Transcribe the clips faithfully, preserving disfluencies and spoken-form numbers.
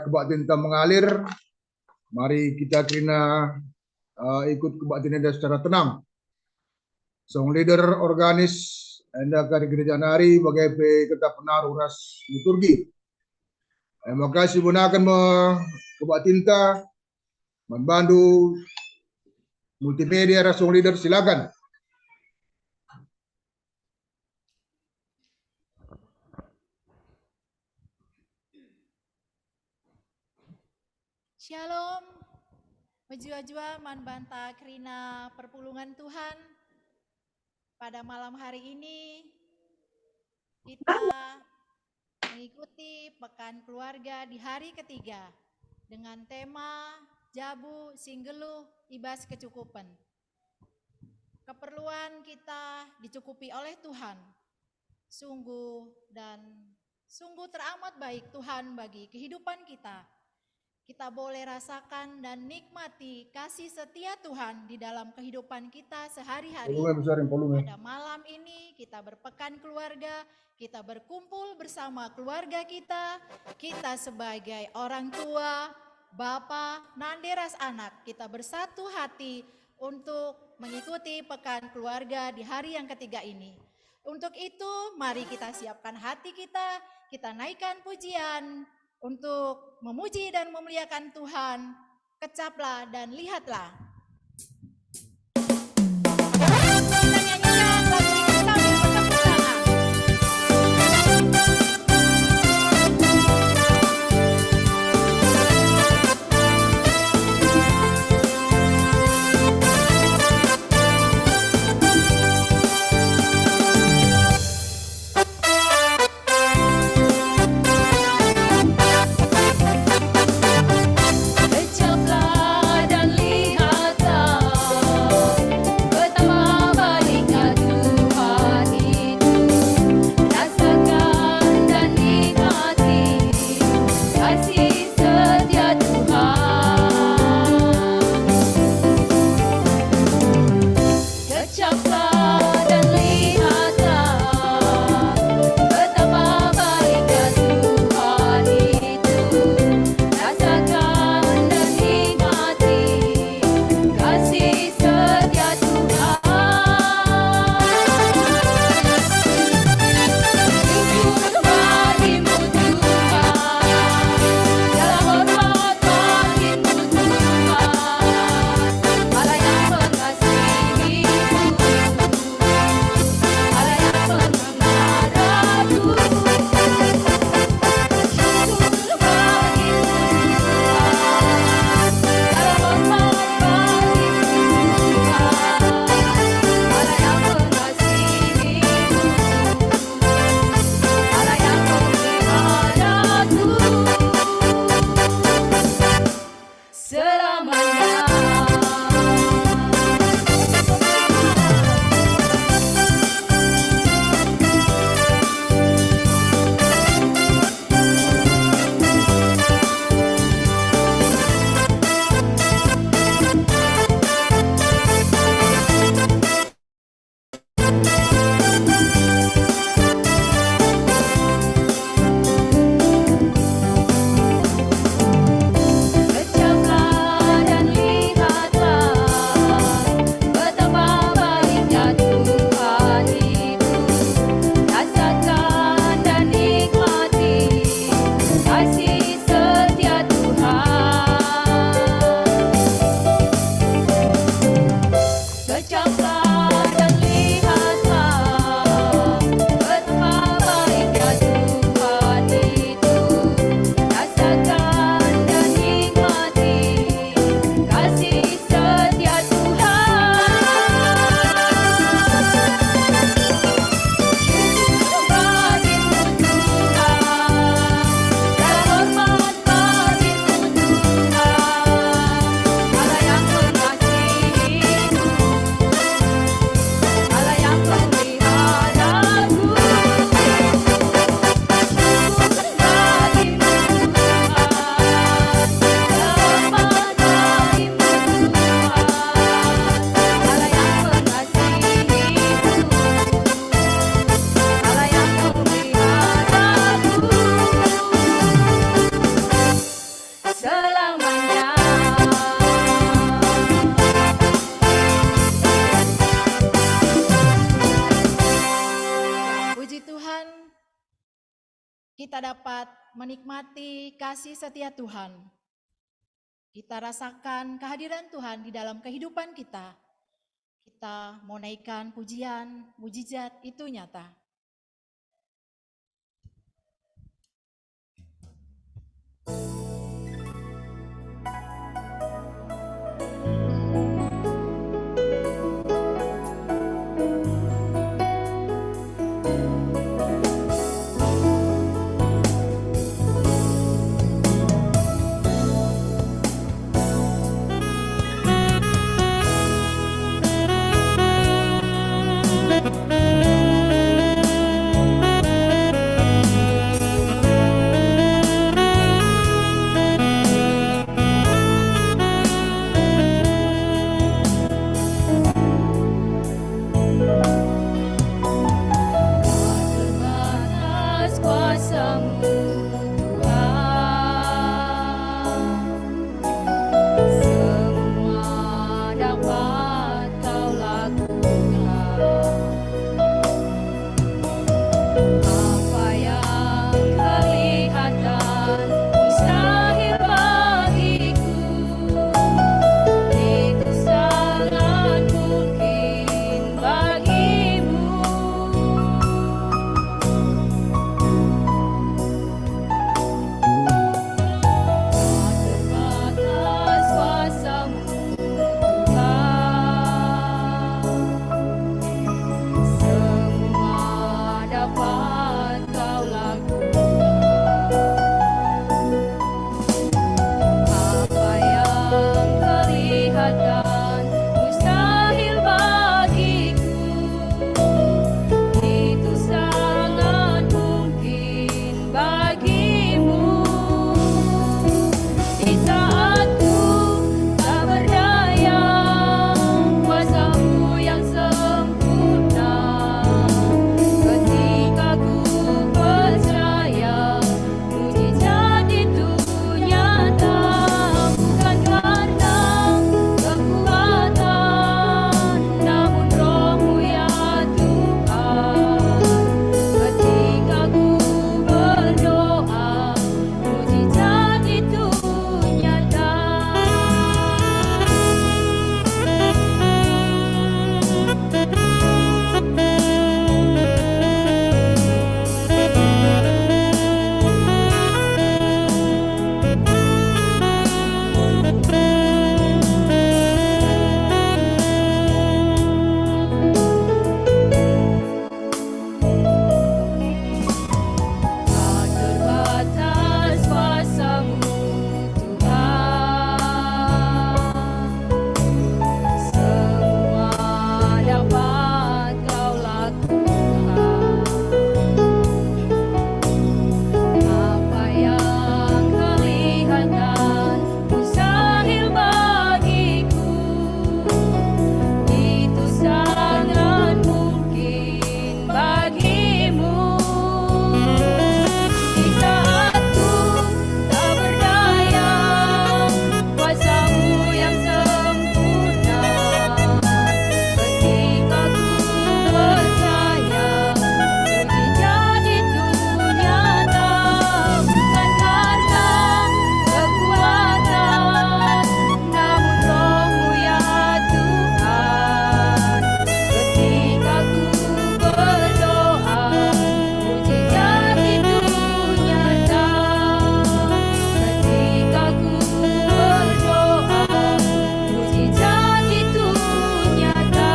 Kebaktinta mengalir, mari kita kerina, eh, ikut kebaktin enda secara tenang. Song leader, organis, enda kari gereja nari, bage pe kita penaruh ras liturgi. Eh, maka sibunaken me kebaktinta man bandu multimedia ras song leader, silakan. Shalom. Mejuah-juah man banta kerina perpulungen Tuhan. Pada malam hari ini kita mengikuti Pekan Keluarga di hari ketiga dengan tema Jabu si Nggeluh i bas Kecukupen. Keperluan kita dicukupi oleh Tuhan. Sungguh dan sungguh teramat baik Tuhan bagi kehidupan kita. Kita boleh rasakan dan nikmati kasih setia Tuhan di dalam kehidupan kita sehari-hari. Volume besar, volume. Pada malam ini kita berpekan keluarga, kita berkumpul bersama keluarga kita, kita sebagai orang tua, bapa, nande ras anak, kita bersatu hati untuk mengikuti pekan keluarga di hari yang ketiga ini. Untuk itu, mari kita siapkan hati kita, kita naikkan pujian untuk memuji dan memuliakan Tuhan. Kecaplah dan lihatlah. Kita nyanyikan lagu ini sambil bertepuk tangan. Kecaplah dan lihatlah, betapa baiknya Tuhan itu. Rasakan dan nikmati kasih setia Tuhan. Kecaplah dan lihatlah, betapa baiknya Tuhan itu. Rasakan dan nikmati kasih setia Tuhan. Syukur bagimu, Tuhan. Kita dapat menikmati kasih setia Tuhan. Kita rasakan kehadiran Tuhan di dalam kehidupan kita. Kita menaikkan pujian, mujizat itu nyata. Terbatas kuasa-Mu, Tuhan. Semua dapat Kau lakukan. Apa yang kelihatan mustahil bagiku, itu sangat mungkin bagimu. Tak terbatas kuasa-Mu, Tuhan. Semua dapat Kau lakukan. Apa yang kelihatan mustahil bagiku, itu sangat mungkin bagimu. Di saat ku tak berdaya, kuasa-Mu yang sempurna. Ketika ku percaya, mujizat itu nyata, bukan karena kekuatan, namun Roh-Mu, ya Tuhan. Ketika ku berdoa, mujizat itu nyata. Tak terbatas kuasa-Mu, Tuhan. Semua dapat Kau lakukan. Apa yang kelihatan mustahil bagiku, itu sangat mungkin bagimu. Di saat ku tak berdaya, kuasa-Mu yang sempurna. Ketika ku percaya, mujizat itu nyata, bukan karena kekuatan, namun Roh-Mu, ya Tuhan. Ketika ku berdoa, mujizat itu nyata. Ketika ku berdoa, mujizat itu nyata.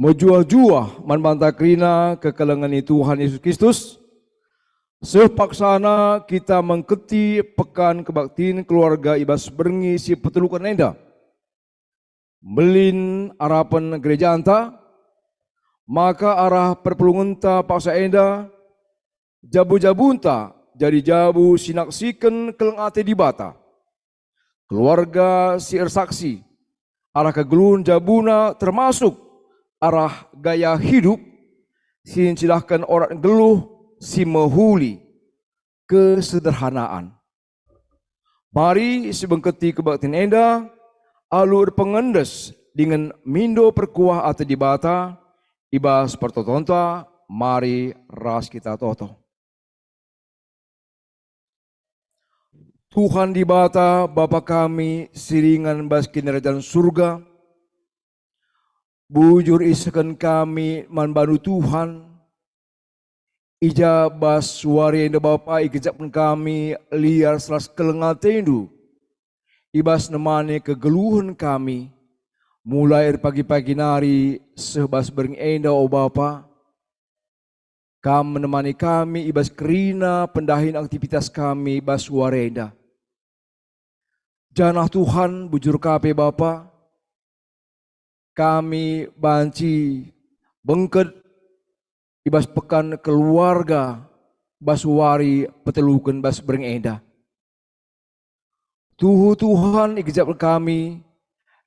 Mejuah-juah man banta kerina kekelengen ni Tuhan Yesus Kristus, seh paksana kita mengketi Pekan Kebaktin Keluarga i bas berngi si peteluken enda. Mbelin arapen gerejanta, maka arah perpulungenta paksa enda, jabu-jabunta jadi jabu si naksiken keleng ate Dibata. Keluarga si ersaksi arah kegeluhen jabuna termasuk arah gaya hidup si ncidahken orat nggeluh si mehuli, kesederhanaan. Mari sibengketi kebaktin enda alu erpengendes dingen mindo perkuah ate Dibata i bas pertotonta mari ras kita toto. Tuhan Dibata, Bapa kami si ringan bas Kinirajan Surga, bujur isehken kami man bandu Tuhan, i ja bas wari enda Bapa igejapken kami lias ras keleng atendu, i bas nemani kegeluhen kami, mulai erpagi-pagi nari seh bas berngi enda, o Bapa. Kam menemani kami i bas kerina pendahin aktivitas kami bas wari enda. Janah Tuhan, bujur ka pe Bapa, kami banci bengket i bas pekan keluarga bas wari peteluken bas berngi enda. Tuhu Tuhan igejapken kami,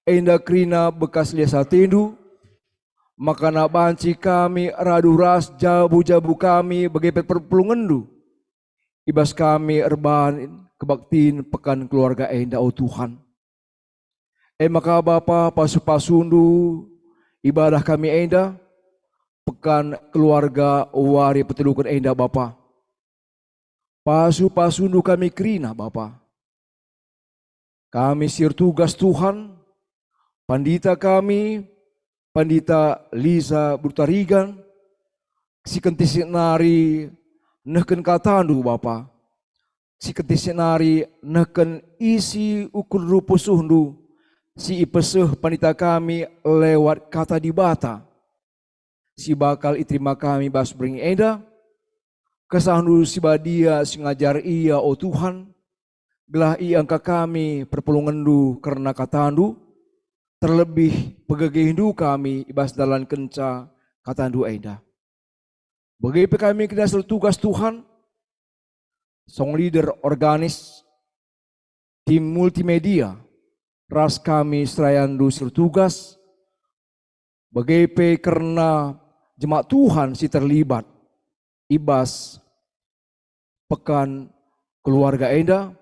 enda kerina bekas lias atendu, makana banci kami radu ras jabu-jabu kami bage pe perpulungenndu, i bas kami erbahan kebaktin pekan keluarga enda, o Tuhan. E maka Bapa, pasu-pasundu ibadah kami enda, pekan keluarga wari peteluken enda Bapa. Pasu-pasundu kami kerina, Bapa. Kami si ertugas, Tuhan, pandita kami, Pandita Lisa Burtarigan, si kentisik nari nehken katandu, Bapa. Si kentisik nari nehken isi ukurndu pusuhndu, si ipeseh pandita kami lewat Kata Dibata. Si bakal iterima kami bas berngi enda, kesahndu si badia si ngajar ia, o Tuhan, gelah iangka kami perpulungenndu kerna katandu, terlebih pegegehndu kami i bas ndalankenca katandu enda. Bage pe kami kerina si ertugas, Tuhan, song leader organis, tim multimedia, ras kami serayandu si ertugas, bage pe kerna jemaat Tuhan si terlibat i bas pekan keluarga enda,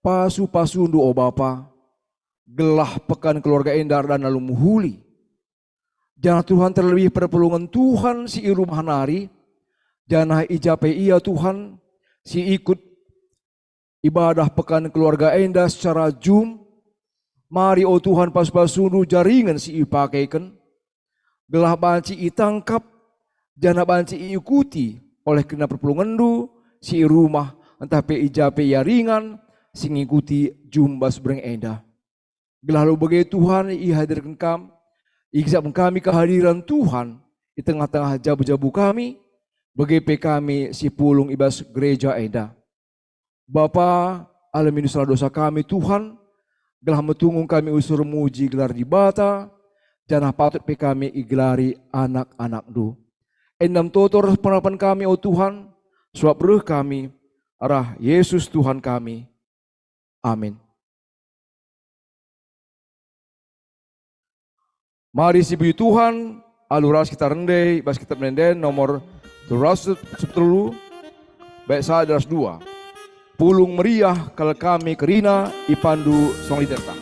pasu-pasundu, o Bapa, gelah pekan keluarga enda erdalan alu mehuli. Janah Tuhan, terlebih perpulungen Tuhan si i rumah nari, janah i ja pe ia, Tuhan, si ikut ibadah pekan keluarga enda secara Zoom. Mari, o Tuhan, pasu-pasundu jaringen si ipakeken, gelah banci itangkap, janah banci iikuti oleh kerina perpulungenndu si i rumah, ntah pe i ja pe ia ringan si ngikuti Zoom bas berngi enda. Gelah alu bage, Tuhan, ihadirken Kam, igejapken kami kehadiran Tuhan i tengah-tengah jabu-jabu kami, bage pe kami si pulung i bas gereja enda. Bapa, alemi sala dosa kami, Tuhan, gelah metunggung kami usur muji gelar Dibata, janah patut pe kami igelari anak-anakNdu. Endam toto ras pengharapen kami, o Tuhan, sabap reh kami arah Yesus Tuhan kami. Amin. Mari sipuji Tuhan, alu ras kita rende i bas Kitab Ende-enden nomor telu ratus sepuluh, bait sada ras dua. Pulung meriah kal kami kerina ipandu song leaderta.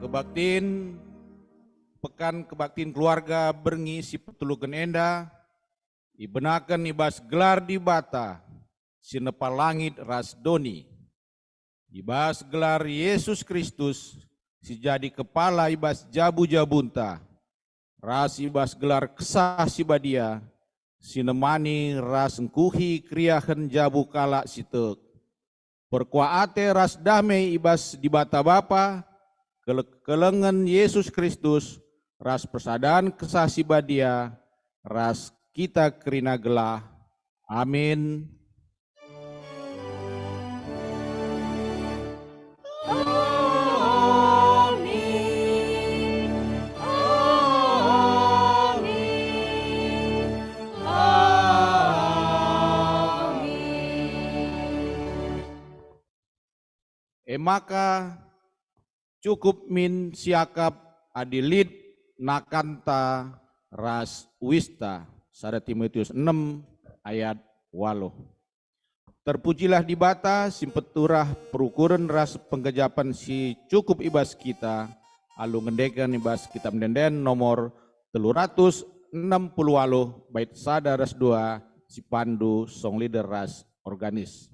Kebaktin, Pekan Kebaktin Keluarga berngi si peteluken enda ibenaken i bas gelar Dibata si nepa langit ras doni, i bas gelar Yesus Kristus si jadi Kepala i bas jabu-jabunta, ras i bas gelar Kesah Si Badia si nemani ras engkuhi keriahen jabu kalak si tek. Perkuah ate ras dame i bas Dibata Bapa, kele-, kelengen Yesus Kristus, ras persadan Kesah Si Badia ras kita kerina gelah. Amin. Amin. Amin. Amin. E maka, cukup min siakap adi lit nakanta ras uista, sada Timotius enem ayat waluh. Terpujilah Dibata si mpeturah perukuren ras penggejapen si cukup i bas kita, alu ngendeken i bas Kitab Ende-enden nomor telu ratus enem puluh waluh, bait sada ras dua, si pandu song leader ras organis.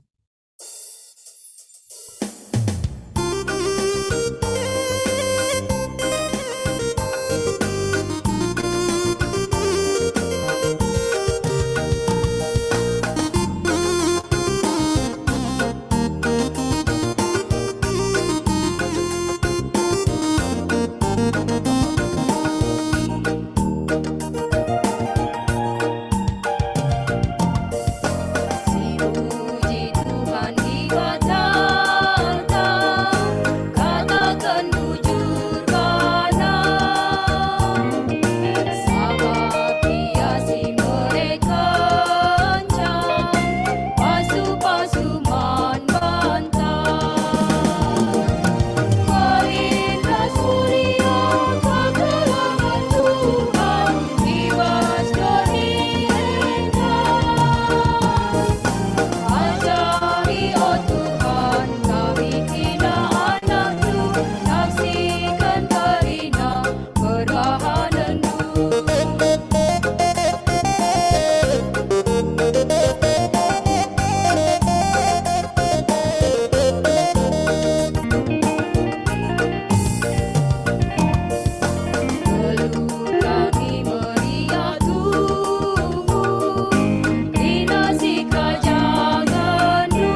Sipuji Tuhan Dibatata, kataken bujur baNa. Sabap Ia si mereken pasu-pasu man banta. Berita si Mulia kekelengen Tuhan i bas doni enda. Ajari, o Tuhan, kami kerina anakNdu, saksiken kerina perbahanenNdu. Geluh kami meriah tuhu, kerina sikerajangenNdu.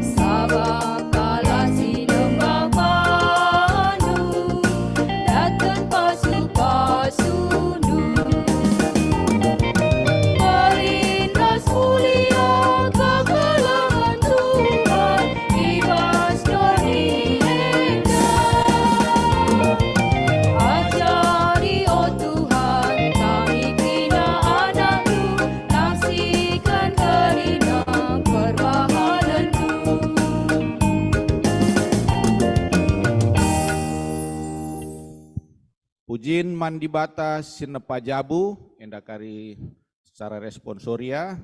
Sabap kalak si nembah baNdu, datken pasu-pasuNdu. Berita si Mulia kekelengen Tuhan i bas doni enda. Ajari, o Tuhan, kami kerina anakNdu, saksiken kerina perbahanenNdu. Pujin man Dibata si nepa jabu, enda kari secara responsoria,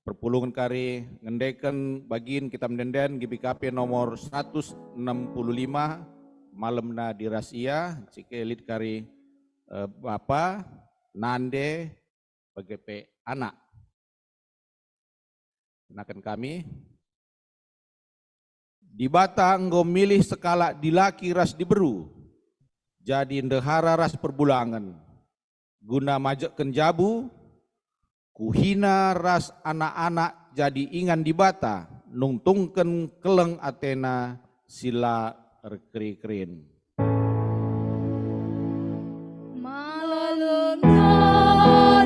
perpulungen kari ngendeken bagin Kitab Ende-enden G B K P nomor seratus enam puluh lima, Malemna di Ras Ia, cike lit kari, eh, bapa, nande, bage pe anak. Kenaken kami. Dibata enggo milih sekalak dilaki ras diberu, jadi ndehara ras perbulangen, guna majekken jabu, kuhina ras anak-anak jadi ingan Dibata, nungtungken keleng atena si la erkeri-kerin. Malemna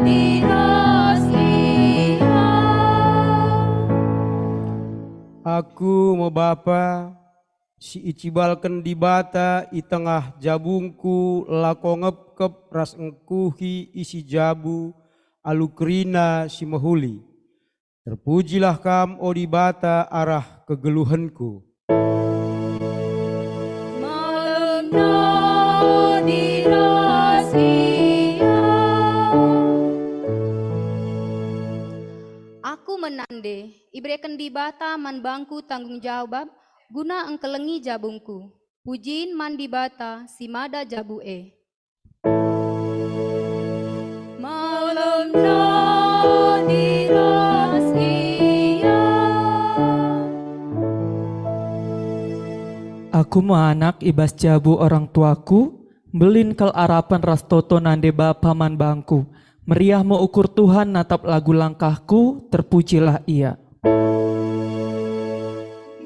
di ras Ia. Aku me bapa, si icibalken Dibata i tengah jabungku lako ngepkep ras engkuhi isi jabu alu kerina si mehuli. Terpujilah Kam, o Dibata, arah kegeluhenku. Malemna di ras Ia. Aku me nande, ibereken Dibata man bangku tanggung jawab guna engkelengi jabungku. Pujin man Dibata si mada jabu e. Malem nari ras Ia. Aku me anak i bas jabu orang tuaku, mbelin kal arapen ras toto nande bapa man bangku. Meriah me ukur Tuhan natap lagu langkahku, terpujilah Ia.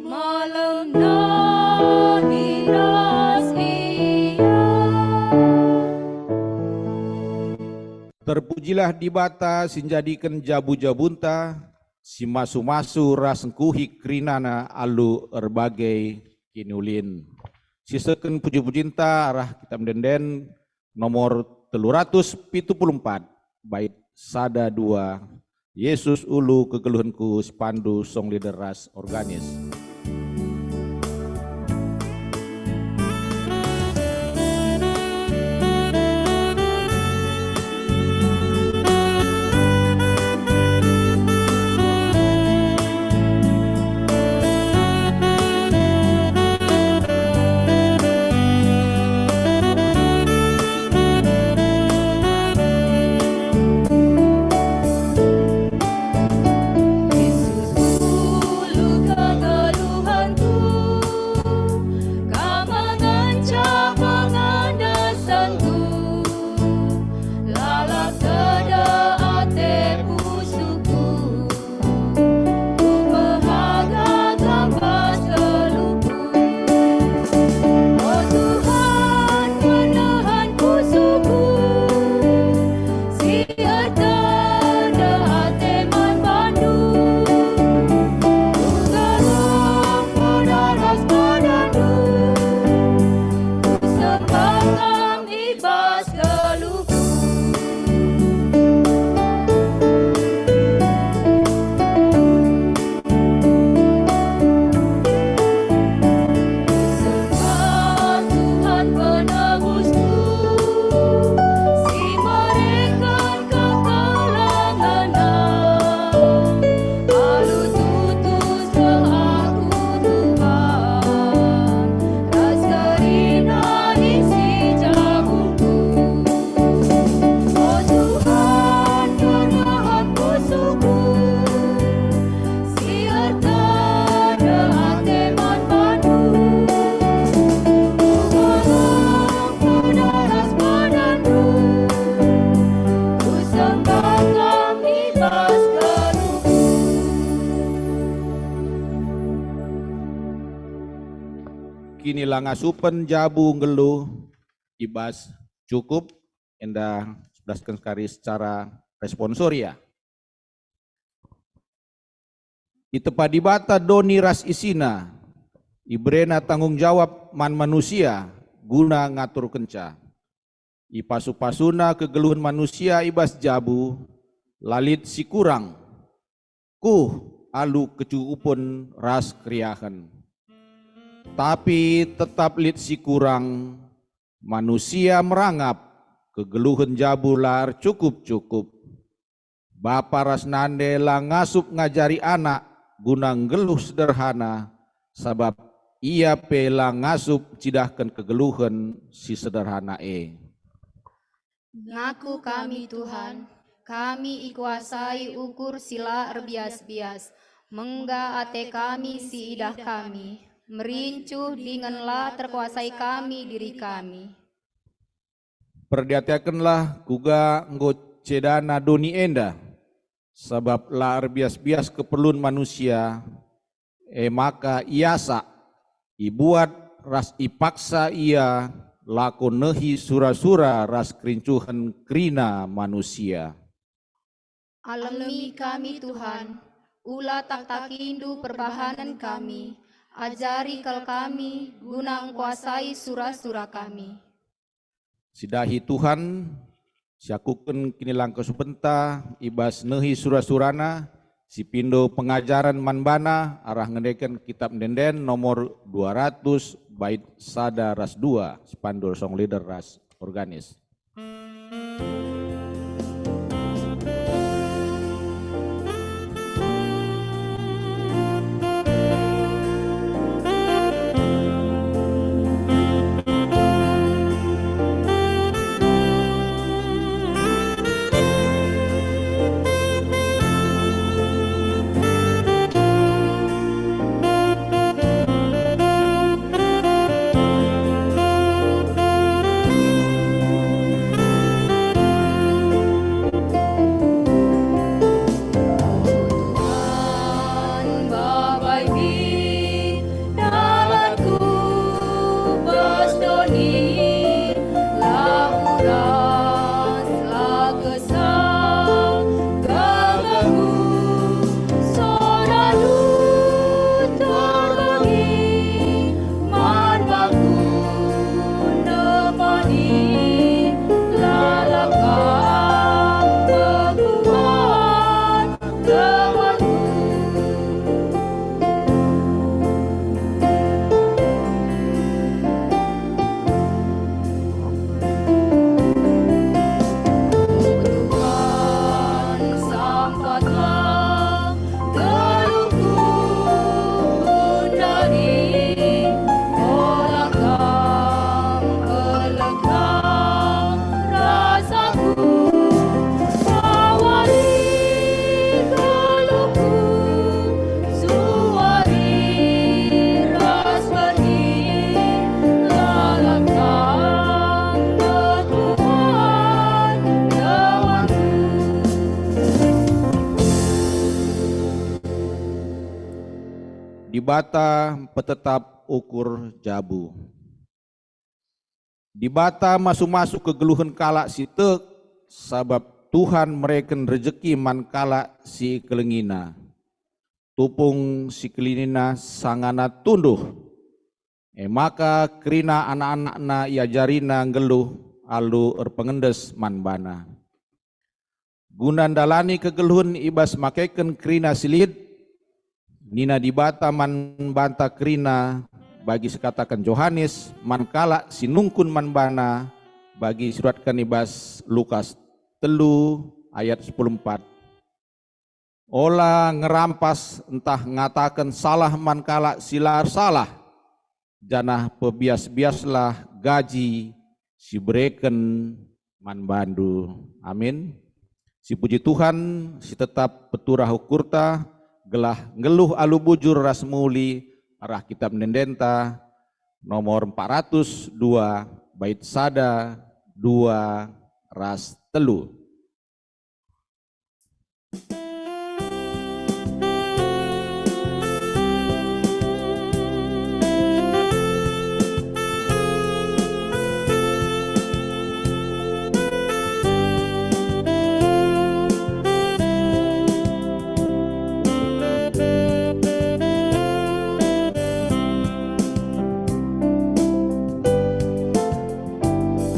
Malem nari ras Ia. Terpujilah Dibata si njadiken jabu-jabunta, si masu-masu ras ngkuhi kerinana alu erbage kiniulin. Siseken puji-pujinta arah Kitab Ende-enden nomor telu ratus pitu puluh empat, bait sada dua, Yesus ulu kegeluhenku, si pandu song leader ras organis. Yesus, ulu kegeluhenku, Kam ngenca pengandasanku, lalap tedeh ate pusuhku. Kupehaga Kam bas geluhku. O Tuhan, penehen pusuhku, si ertedeh ate man bandu. Kugeluh poda ras padandu, kusembah Kam i bas geluhku. Sembah Tuhan penebusku, si mereken kekelengenna. Alu tutus seh aku Tuhan, ras kerina isi jabungku. O Tuhan, penehen pusuhku, si ertedeh ate man bandu. Kugeluh poda ras padandu, kusembah Kam i bas geluhku. Kinilangasupen jabu nggeluh i bas cukup, enda sebelasken sekali secara responsoria. Itepa Dibata doni ras isina, iberena tanggung jawab man manusia guna ngaturkenca. Ipasu-pasuna kegeluhen manusia i bas jabu, la lit si kurang, kuh alu kecukupen ras keriahen. Tapi tetap lit si kurang, manusia merangap, kegeluhen jabu la ercukup-cukup. Bapa ras nande la ngasup ngajari anak guna nggeluh sederhana, sabap ia pe la ngasup cidahken kegeluhen si sederhana e. Ngaku kami, Tuhan, kami ikuasai ukur si la erbias-bias, mengga ate kami si idah kami, merincuh dingen la terkuasai kami diri kami. Perdiatekenlah kuga enggo cedana doni enda, sabap la erbias-bias keperlun manusia, e maka iasak, ibuat ras ipaksa ia lako nehi sura-sura ras kerincuhen kerina manusia. Alemi kami, Tuhan, ula taktakindu perbahanen kami, ajari kal kami guna engkuasai sura-sura kami. Sidahi Tuhan, siakuken kinilangkasupenta i bas nehi sura-surana, sipindo pengajaren man bana arah ngendeken Kitab Ende-enden nomor dua ratus, bait sada ras dua, sipandu song leader ras organis. Dibata mpetetap ukur jabu. Dibata masu-masu kegeluhen kalak si tek, sabap Tuhan mereken rejeki man kalak si ikelengiNa. Tupung si ikelengiNa sangana tunduh. E maka kerina anak-anakna iajarina nggeluh alu erpengendes man bana. Guna ndalani kegeluhen i bas makeken kerina si lit, nina Dibata man banta kerina bagi sikataken Johanes man kalak si nungkun man bana bagi isuratken i bas Lukas telu ayat sepuluh empat. Ola ngerampas ntah ngataken salah man kalak si la ersalah, janah pebias-biaslah gaji si ibereken man bandu. Amin. Sipuji Tuhan, si tetap peturah ukurta, gelah nggeluh alu bujur ras muli arah kitab ende-endenta nomor empat ratus dua, bait sada, dua, ras telu.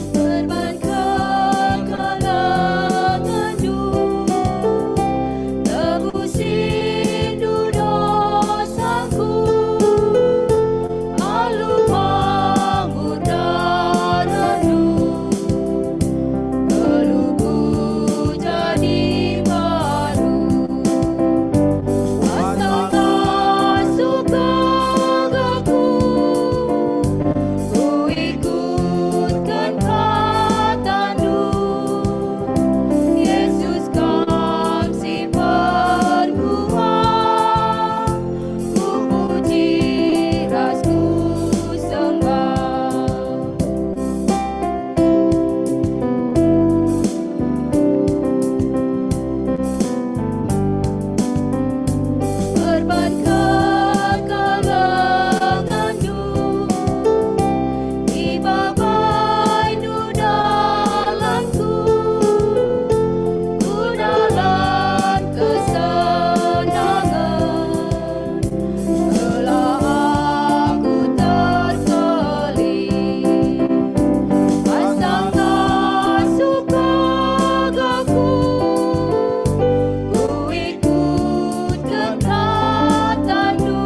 Perbankan kalanganndu, tebusindu dosaku, alu mambur daratndu, geluhku jadi baru. Asa ngasup kegeluhku, kuikutken katandu. Yesus, Kam si perguak, kupuji ras kusembah. Perban kekalanganndu, ibabaindu dalanku, ku dalan kesenangen. Gelah aku terkelin, asa ngasup kegeluhku, kuikutken katandu.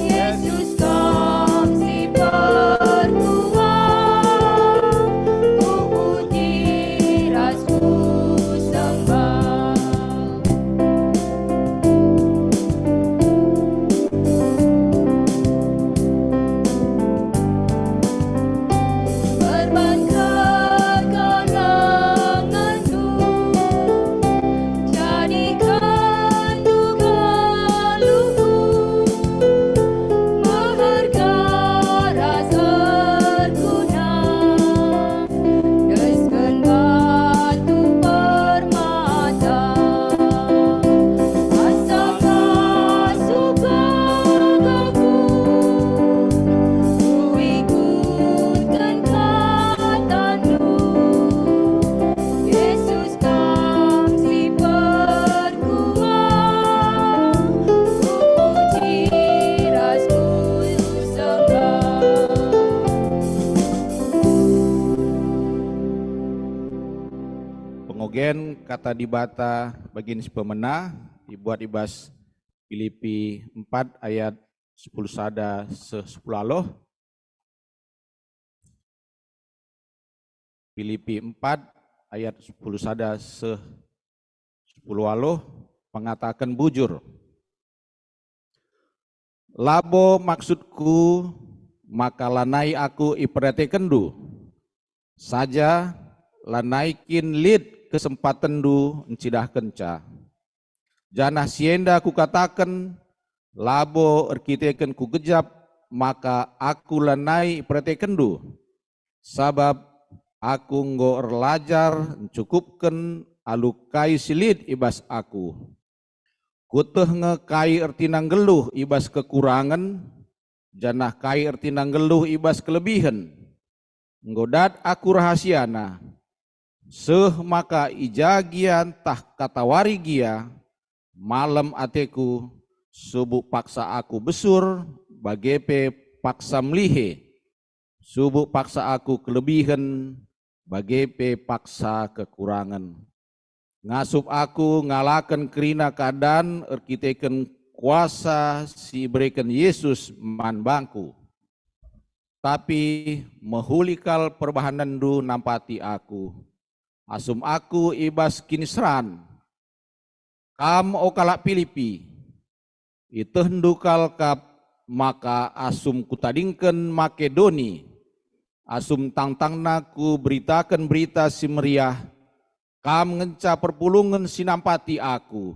Yesus, Kam si perguak, kupuji ras kusembah. Perban kekalanganndu, jadikan geluhku meherga ras erguna. Desken batu permata, asa ngasup kegeluhku, kuikutken katandu. Yesus, Kam si perguak, kupuji ras kusembah. Pengogen Kata Dibata bagin si pemena ibuat i bas Pilipi empat ayat sepuluh sada seh sepuluh waloh. Pilipi empat ayat sepuluh sada seh sepuluh waloh mengataken bujur. Labo maksudku maka lanai aku iperdiatekenndu, saja lanai kin lit kesempatenndu ncidahkenca. Janah si enda kukataken, labo erkiteken kugejap maka aku lanai iperdiatekenndu, sabap aku enggo erlajar ncukupken alu kai si lit i bas aku. Kueteh nge kai ertina nggeluh i bas kekurangen, janah kai ertina nggeluh i bas kelebihen. Enggo dat aku rahasiana, seh maka i ja gia ntah katawari gia, malem ateku, subuk paksa aku besur, bage pe paksa melihe, subuk paksa aku kelebihen, bage pe paksa kekurangen. Ngasup aku ngalaken kerina keadan erkiteken kuasa si ibereken Yesus man bangku. Tapi mehuli kal perbahanenndu nampati aku, asum aku i bas kiniseran. Kam, o kalak Pilipi, itehndu kal kap maka asum kutadingken Makedoni, asum tangtangna kuberitaken Berita Si Meriah, kam ngenca perpulungen si nampati aku.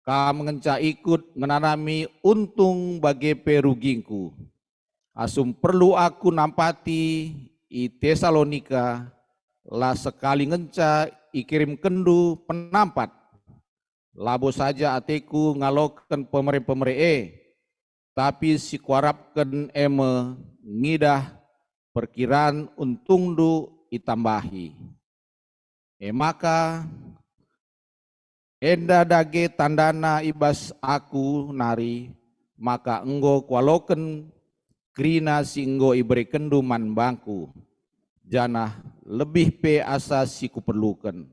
Kam ngenca ikut ngenanami untung bage pe rugingku. Asum perlu aku nampati i Tesalonika, la sekali ngenca ikirimkenndu penampat. Labo saja ateku ngaloken pemere-pemere e, tapi si kuarapken e me ngidah perkiran untungndu itambahi. E maka, enda dage tandana i bas aku nari, maka enggo kualoken kerina si enggo iberekenndu man bangku, janah lebih pe asa si kuperluken.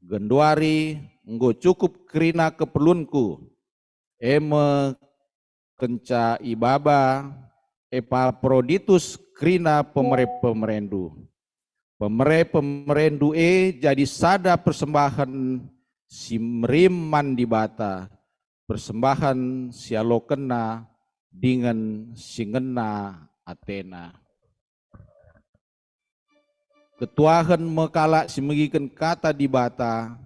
Genduari enggo cukup kerina keperlunku, e me kenca ibaba Epaproditus kerina pemere-pemerendu. Pemere-pemerendu e jadi sada persembahen si merim man Dibata, persembahen si ialokenna dingen si ngena atena. Ketuahen me kalak si megiken kata Dibata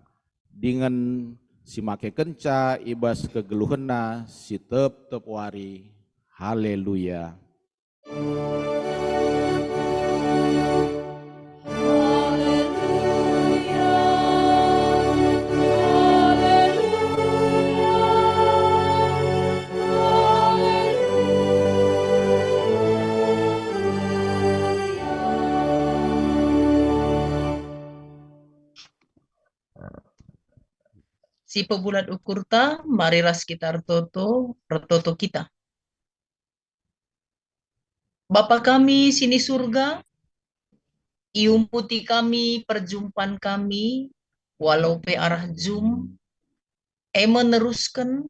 dingen si makekenca i bas kegeluhenna si tep-tep wari. Haleluya! Si pebulat ukurta, mari ras kita ertoto, ertoto kita. Bapa kami si ni Surga, iumputi kami perjumpan kami, walau pe arah Zoom, e me nerusken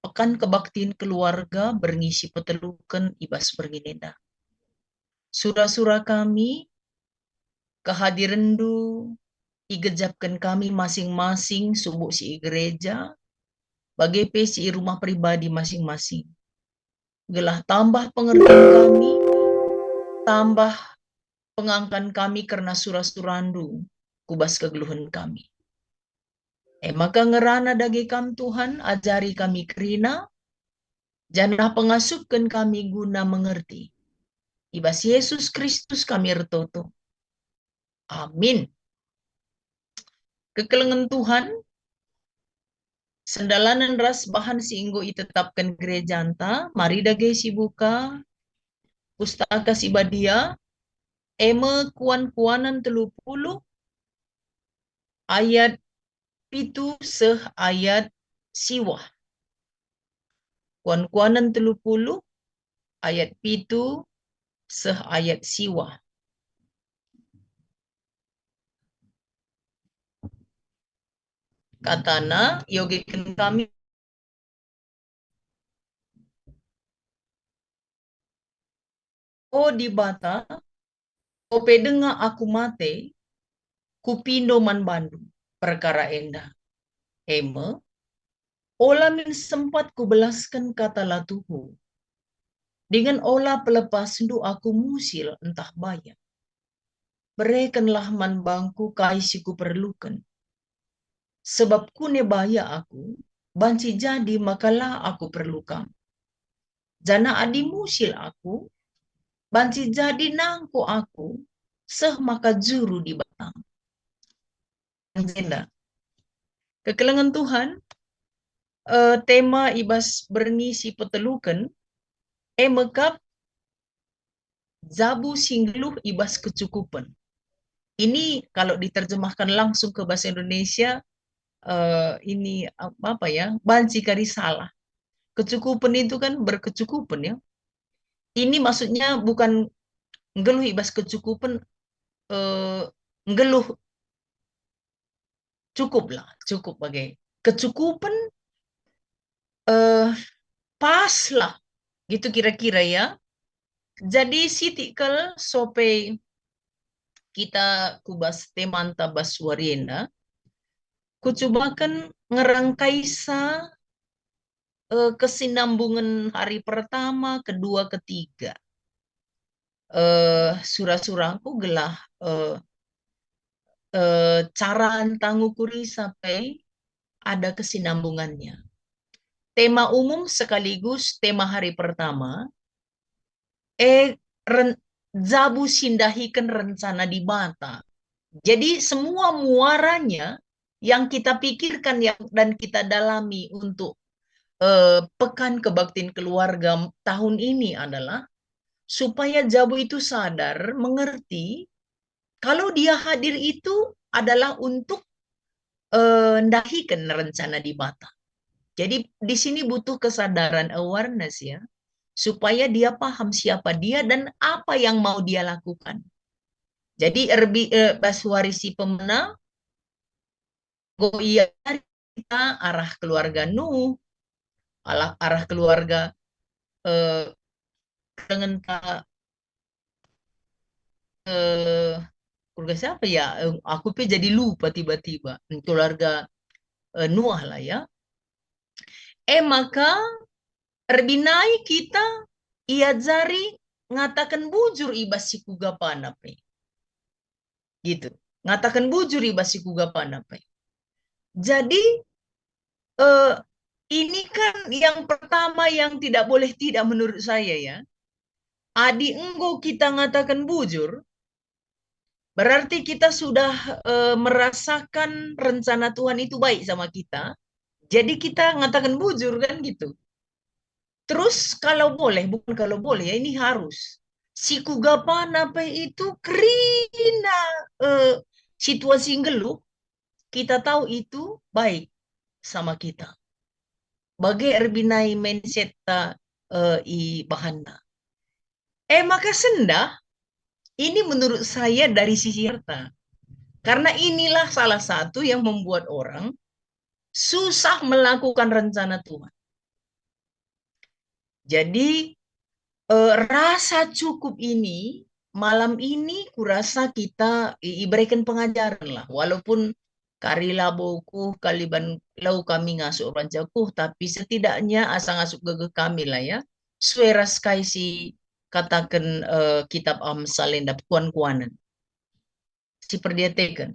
Pekan Kebaktin Keluarga berngi si peteluken i bas berngi enda. Sura-sura kami, kehadirenndu igejapken kami masing-masing subuk si i gereja, bage pe si i rumah pribadi masing-masing. Gelah tambah pengertin kami, tambah pengangkan kami kerna sura-surandu ku bas kegeluhen kami. E maka ngerana dage Kam, Tuhan, ajari kami kerina, janah pengasupken kami guna mengerti. I bas Yesus Kristus kami ertoto. Amin. Kekelengen Tuhan, sendalanen ras bahan si enggo itetapken gerejanta, mari dage sibuka Pustaka Si Badia, e me Kuan-kuanen telu puluh ayat pitu seh ayat siwah. Kuan-kuanen telu puluh ayat pitu seh ayat siwah. Katana, iogeken kami, O Dibata, ope denga aku mate, kupindo man bandu perkara enda. E me, ola min sempat kubelasken kata la tuhu, dingen ola pelepasndu aku musil ntah baya. Berekenlah man bangku kai si kuperluken. Sebab kune baya aku, banci jadi maka la aku perlu Kam. Janah adi musil aku, banci jadi nangko aku, seh maka juru Dibata. Jenda. Kekelengen Tuhan, eh, tema i bas berngi si peteluken, e mekap jabu si nggeluh i bas kecukupen. Ini kalau diterjemahkan langsung ke bahasa Indonesia, eh, ini ap-, apa ya, banci kari salah. Kecukupen itu kan berkecukupen ya. Ini maksudnya bukan nggeluh i bas kecukupen, eh, nggeluh cukuplah, cukup bage. Kecukupen, eh, pas lah, gitu kira-kira ya. Jadi sitik kal sope kita ku bas temanta bas wari enda, kucubaken ngerangkaisa, eh, kesinambungen hari pertama, kedua, ketiga. Eh, sura-suraku gelah, eh, eh, cara ntah ngukuri sape ada kesinambungannya. Tema umum sekaligus tema hari pertama, eh, ren-, jabu si ndahiken rencana Dibata. Jadi semua muaranya yang kita pikirkan yang, dan kita dalami untuk, eh, Pekan Kebaktin Keluarga tahun ini adalah supaya jabu itu sadar, mengerti, kalau dia hadir itu adalah untuk, eh, ndahiken rencana Dibata. Jadi di sini butuh kesadaran, awareness ya, supaya dia paham siapa dia dan apa yang mau dia lakukan. Jadi erbi, eh, bas wari si pemena, enggo ia kita arah keluarga Nuh, arah, arah keluarga, eh, keluarga, eh, keluarga siapa ya? Eh, aku pe jadi lupa tiba-tiba. Keluarga, eh, Nuah lah ya. E maka erbinai kita iajari ngataken bujur i bas si kuga pana pe. Gitu. Ngataken bujur i bas si kuga pana pe. Jadi, eh, ini kan yang pertama yang tidak boleh tidak menurut saya ya. Adi enggo kita ngataken bujur, berarti kita sudah, eh, merasakan rencana Tuhan itu baik sama kita. Jadi kita ngataken bujur kan gitu. Terus kalau boleh, bukan kalau boleh ya, ini harus. Si kuga pana pe itu kerina, eh, situasi nggeluh, kita tahu itu baik sama kita. Bage erbinai mindset-ta, eh, ibahanna. Eh, maka sendah, ini menurut saya dari sisi harta. Karena inilah salah satu yang membuat orang susah melakukan rencana Tuhan. Jadi, eh, rasa cukup ini, malam ini kurasa kita i-, ibereken pengajaren lah, walaupun kari labo kuh kaliban lau kami ngasup banca kuh, tapi setidaknya asa ngasup gegeh kami lah ya, sue ras kai si kataken, eh, kitab Amsal enda kuan-kuanen. Si perdiateken.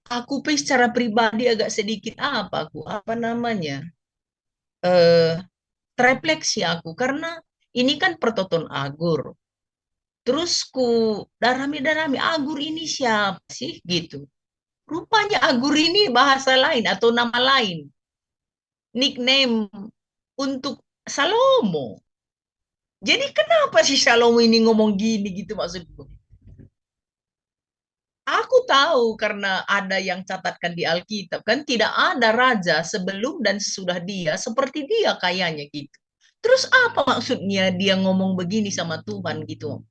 Aku pe secara pribadi agak sedikit apa aku, apa namanya, eh, terefleksi aku, karena ini kan pertoton Agur. Terus ku darami-darami, "Agur ini siapa sih?" gitu. Rupanya Agur ini bahasa lain atau nama lain. Nickname untuk Salomo. Jadi kenapa si Salomo ini ngomong gini gitu maksudku? Aku tahu karena ada yang catatkan di Alkitab, kan tidak ada raja sebelum dan sesudah dia seperti dia kayanya gitu. Terus apa maksudnya dia ngomong begini sama Tuhan gitu?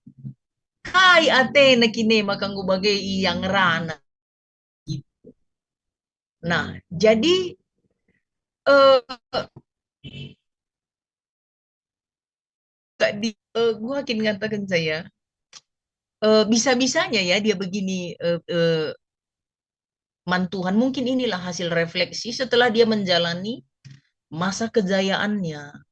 Kai atena kine maka enggo bage ia ngerana gitu. Nah, jadi, eh, di, eh, gua kin ngataken saya, eh, bisa-bisanya ya dia begini, eh, eh, man Tuhan. Mungkin inilah hasil refleksi setelah dia menjalani masa kejayaannya.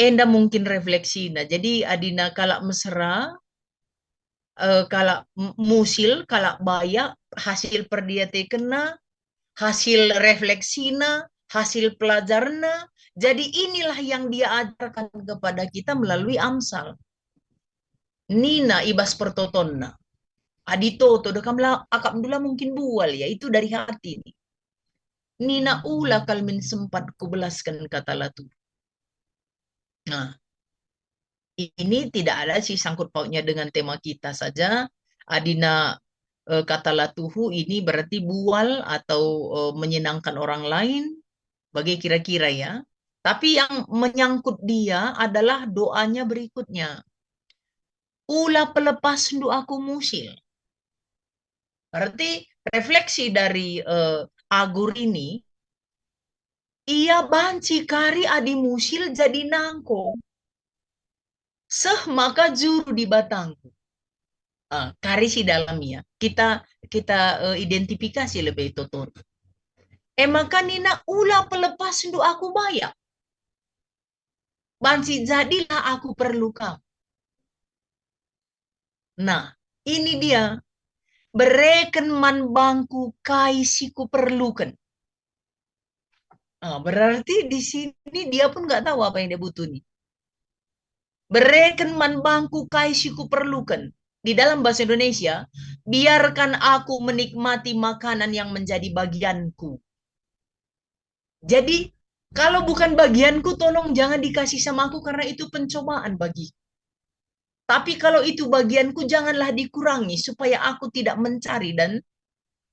Enda mungkin refleksina. Jadi adina kalak mesera, eh, kalak m-, musil, kalak bayak, hasil perdiatekenna, hasil refleksina, hasil pelajarna. Jadi inilah yang dia ajarkan kepada kita melalui Amsal. Nina i bas pertotonna, "Adi toto, da kam la akapndu la mungkin bual ya, itu dari hati nih." nina ula kal min sempat kubelasken kata la tuhu. Nah, ini tidak ada sih sangkut pautnya dengan tema kita saja. Adina, eh, kata la tuhu ini berarti bual atau, eh, menyenangkan orang lain, bage kira-kira ya. Tapi yang menyangkut dia adalah doanya berikutnya. Ula pelepasndu aku musil. Berarti refleksi dari, eh, Agur ini, ia banci kari adi musil jadi nangko. Seh maka juru Dibatangku. Ah, kari si dalam ia. Kita, kita, eh, identifikasi lebih toton. E maka nina ula pelepasndu aku bayak. Banci jadilah aku perlu kam. Nah, ini dia. Bereken man bangku kai si kuperluken. Ah, berarti di sini dia pun nggak tahu apa yang dia butuh nih. Bereken man bangku kai si kuperluken. Di dalam bahasa Indonesia, biarkan aku menikmati makanan yang menjadi bagianku. Jadi, kalau bukan bagianku, tolong jangan dikasih sama aku karena itu pencobaan bagiku. Tapi kalau itu bagianku, janganlah dikurangi supaya aku tidak mencari dan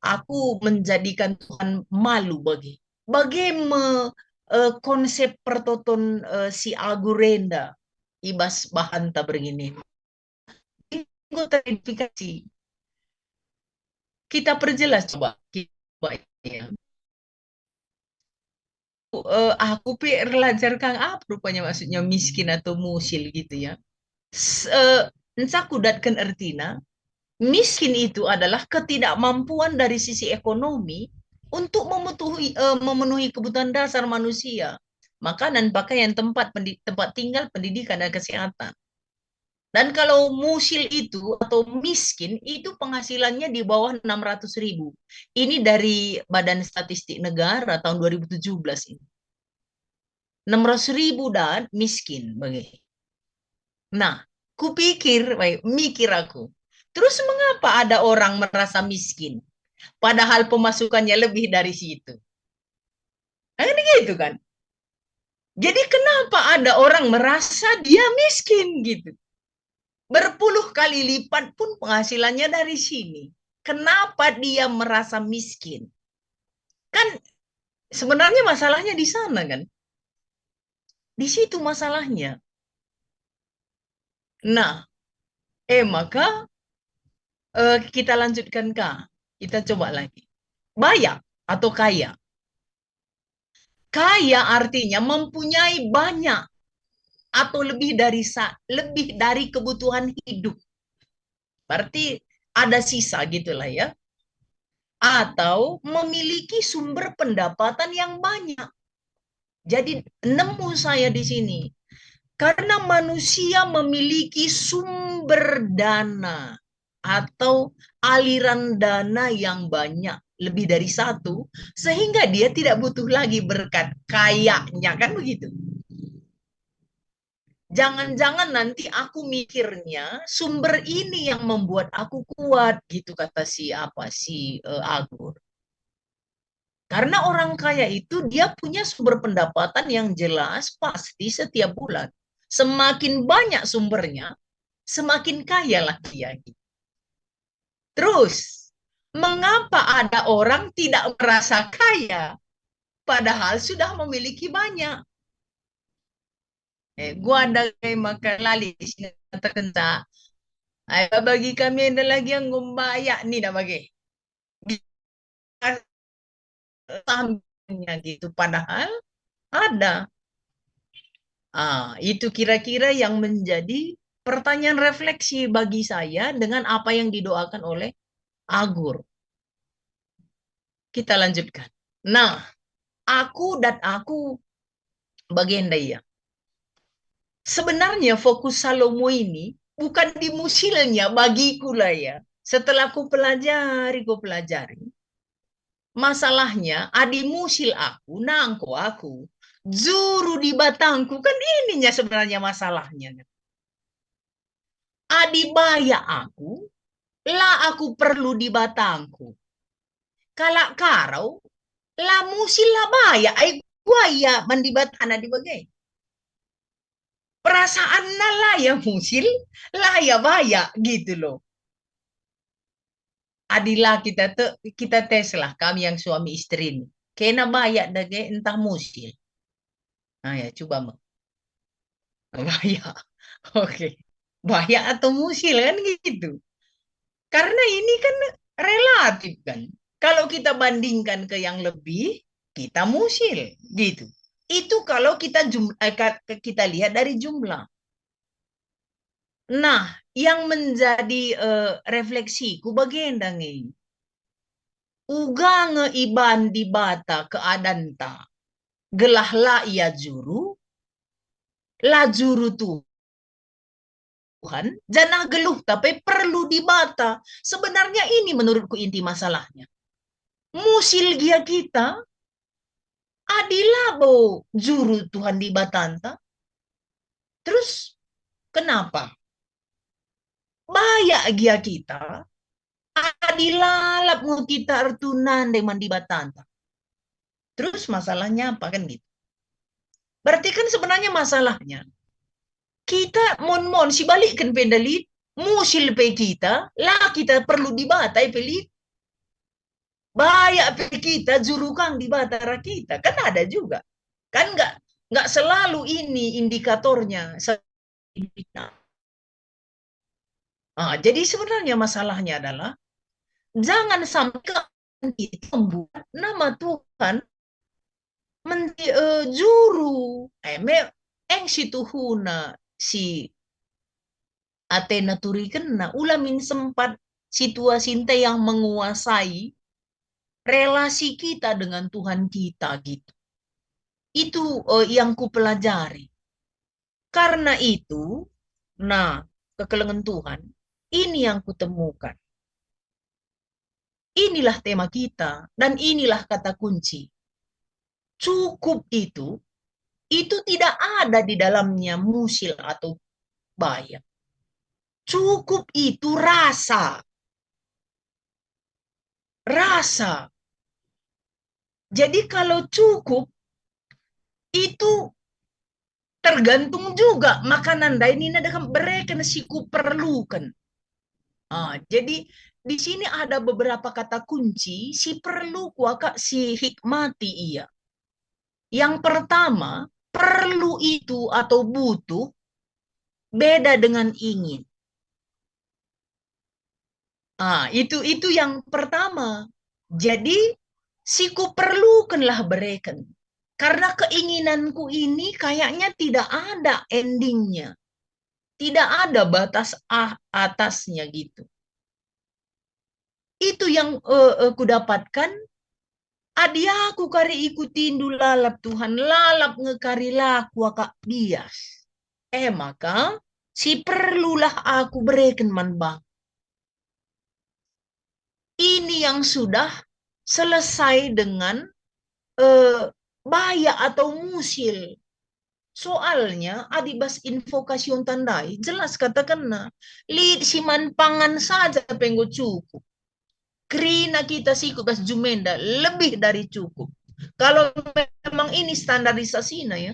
aku menjadikan Tuhan malu bagi. Bage me, eh, konsep pertoton, eh, si Agur enda i bas bahanta berginin. Enggo teredifikasi. Kita perjelas coba, coba ya. Eh, aku pe erlajar kang apa rupanya maksudnya miskin atau musil gitu ya. S-, eh, enca kudatken ertina, miskin itu adalah ketidakmampuan dari sisi ekonomi untuk memetuhi-, eh, memenuhi kebutuhan dasar manusia, makanan, pakaian, tempat pendi-, tempat tinggal, pendidikan, dan kesehatan. Dan kalau musil itu atau miskin, itu penghasilannya di bawah enam ratus ribu. Ini dari Badan Statistik Negara tahun dua ribu tujuh belas ini. Enam ratus ribu dan miskin, bagi. Nah, kupikir, baik, mikir aku. Terus mengapa ada orang merasa miskin? Padahal pemasukannya lebih dari situ. Kan gitu kan? Jadi kenapa ada orang merasa dia miskin gitu? Berpuluh kali lipat pun penghasilannya dari sini. Kenapa dia merasa miskin? Kan sebenarnya masalahnya di sana kan? Di situ masalahnya. Nah, eh maka, eh, kita lanjutkan ka. Kita coba lagi. Bayak atau kaya. Kaya artinya mempunyai banyak atau lebih dari sa-, lebih dari kebutuhan hidup. Berarti ada sisa gitulah ya. Atau memiliki sumber pendapatan yang banyak. Jadi nemu saya di sini. Karena manusia memiliki sumber dana atau aliran dana yang banyak, lebih dari satu, sehingga dia tidak butuh lagi berkat kayanya, kan begitu. Jangan-jangan nanti aku mikirnya sumber ini yang membuat aku kuat, gitu kata si apa, si, eh, Agur. Karena orang kaya itu dia punya sumber pendapatan yang jelas pasti setiap bulan. Semakin banyak sumbernya, semakin kayalah dia. Terus, mengapa ada orang tidak merasa kaya, padahal sudah memiliki banyak? Eh, gua ada maka lali si ngatakenca. Ai, bagi kami enda lagi enggo mbayak nina bage. Sambilnya gitu, padahal ada. Ah, itu kira-kira yang menjadi pertanyaan refleksi bagi saya dengan apa yang didoakan oleh Agur. Kita lanjutkan. Nah, aku dan aku bagenda ia. Sebenarnya fokus Salomo ini bukan di musilnya bagiku lah ya. Setelah ku pelajari, ku pelajari. Masalahnya, adi musil aku, nangko aku, juru Dibatangku, kan ininya sebenarnya masalahnya. Adi bayak aku, la aku perlu Dibatangku. Kalak Karo, La musil la bayak, ai kuga ia man Dibatana di bage. Perasaanna la ia musil, la ia bayak gitu loh. Adi la kita te, kita tes lah kami yang suami istri ni. Kena bayak dage ntah musil. Nah ya, coba me. Bayak. Oke. Bayak atau musil kan gitu. Karena ini kan relatif kan. Kalau kita bandingkan ke yang lebih, kita musil gitu. Itu kalau kita jum, eh, ka- kita lihat dari jumlah. Nah, yang menjadi eh, refleksiku bagenda nge. Uga nge iban Dibata keadanta, gelah la ia juru, la juru Tuhan, janah geluhta pe perlu Dibata. Sebenarnya ini menurutku inti masalahnya. Musil gia kita, adi labo juru Tuhan Dibatanta. Terus, kenapa? Bayak gia kita, adi lalap nge kita ertuna ndai man Dibatanta. Terus masalahnya apa kan gitu? Berarti kan sebenarnya masalahnya kita mon-mon sibalikken pe nda lit, musil pe kita, la kita perlu Dibata pe lit. Bayak pe kita juru kang Dibata rak kita. Kan ada juga. Kan nggak nggak selalu ini indikatornya. Ah, jadi sebenarnya masalahnya adalah jangan sampai kita membuat nama Tuhan menjadi eh, juru. Eh, me, eng si tuhuna si atena turikenna, ula min sempat situasi ente yang menguasai relasi kita dengan Tuhan kita gitu. Itu eh, yang kupelajari. Karena itu, nah, kekelengen Tuhan, ini yang kutemukan. Inilah tema kita, dan inilah kata kunci. Cukup itu, itu tidak ada di dalamnya musil atau bayak. Cukup itu rasa. Rasa. Jadi kalau cukup, itu tergantung juga makanan ndai nina dekam bereken si kuperluken. Ah, jadi di sini ada beberapa kata kunci si perlu kuakap si hikmati ia. Yang pertama, perlu itu atau butuh beda dengan ingin. Ah, itu itu yang pertama. Jadi si kuperlukenlah bereken. Karena keinginanku ini kayaknya tidak ada endingnya. Tidak ada batas ah, atasnya gitu. Itu yang eh, eh, kudapatkan. Adi aku kari ikutindu lalap Tuhan, lalap nge kari la kuakap bias. E maka, si perlulah aku bereken man bang. Ini yang sudah selesai dengan eh, bayak atau musil. Soalnya, adi bas invokasionta ndai, jelas katakenna, lit si man pangan saja pe enggo cukup. Kerina kita siku bas jumenda lebih dari cukup. Kalau memang ini standarisasina ya,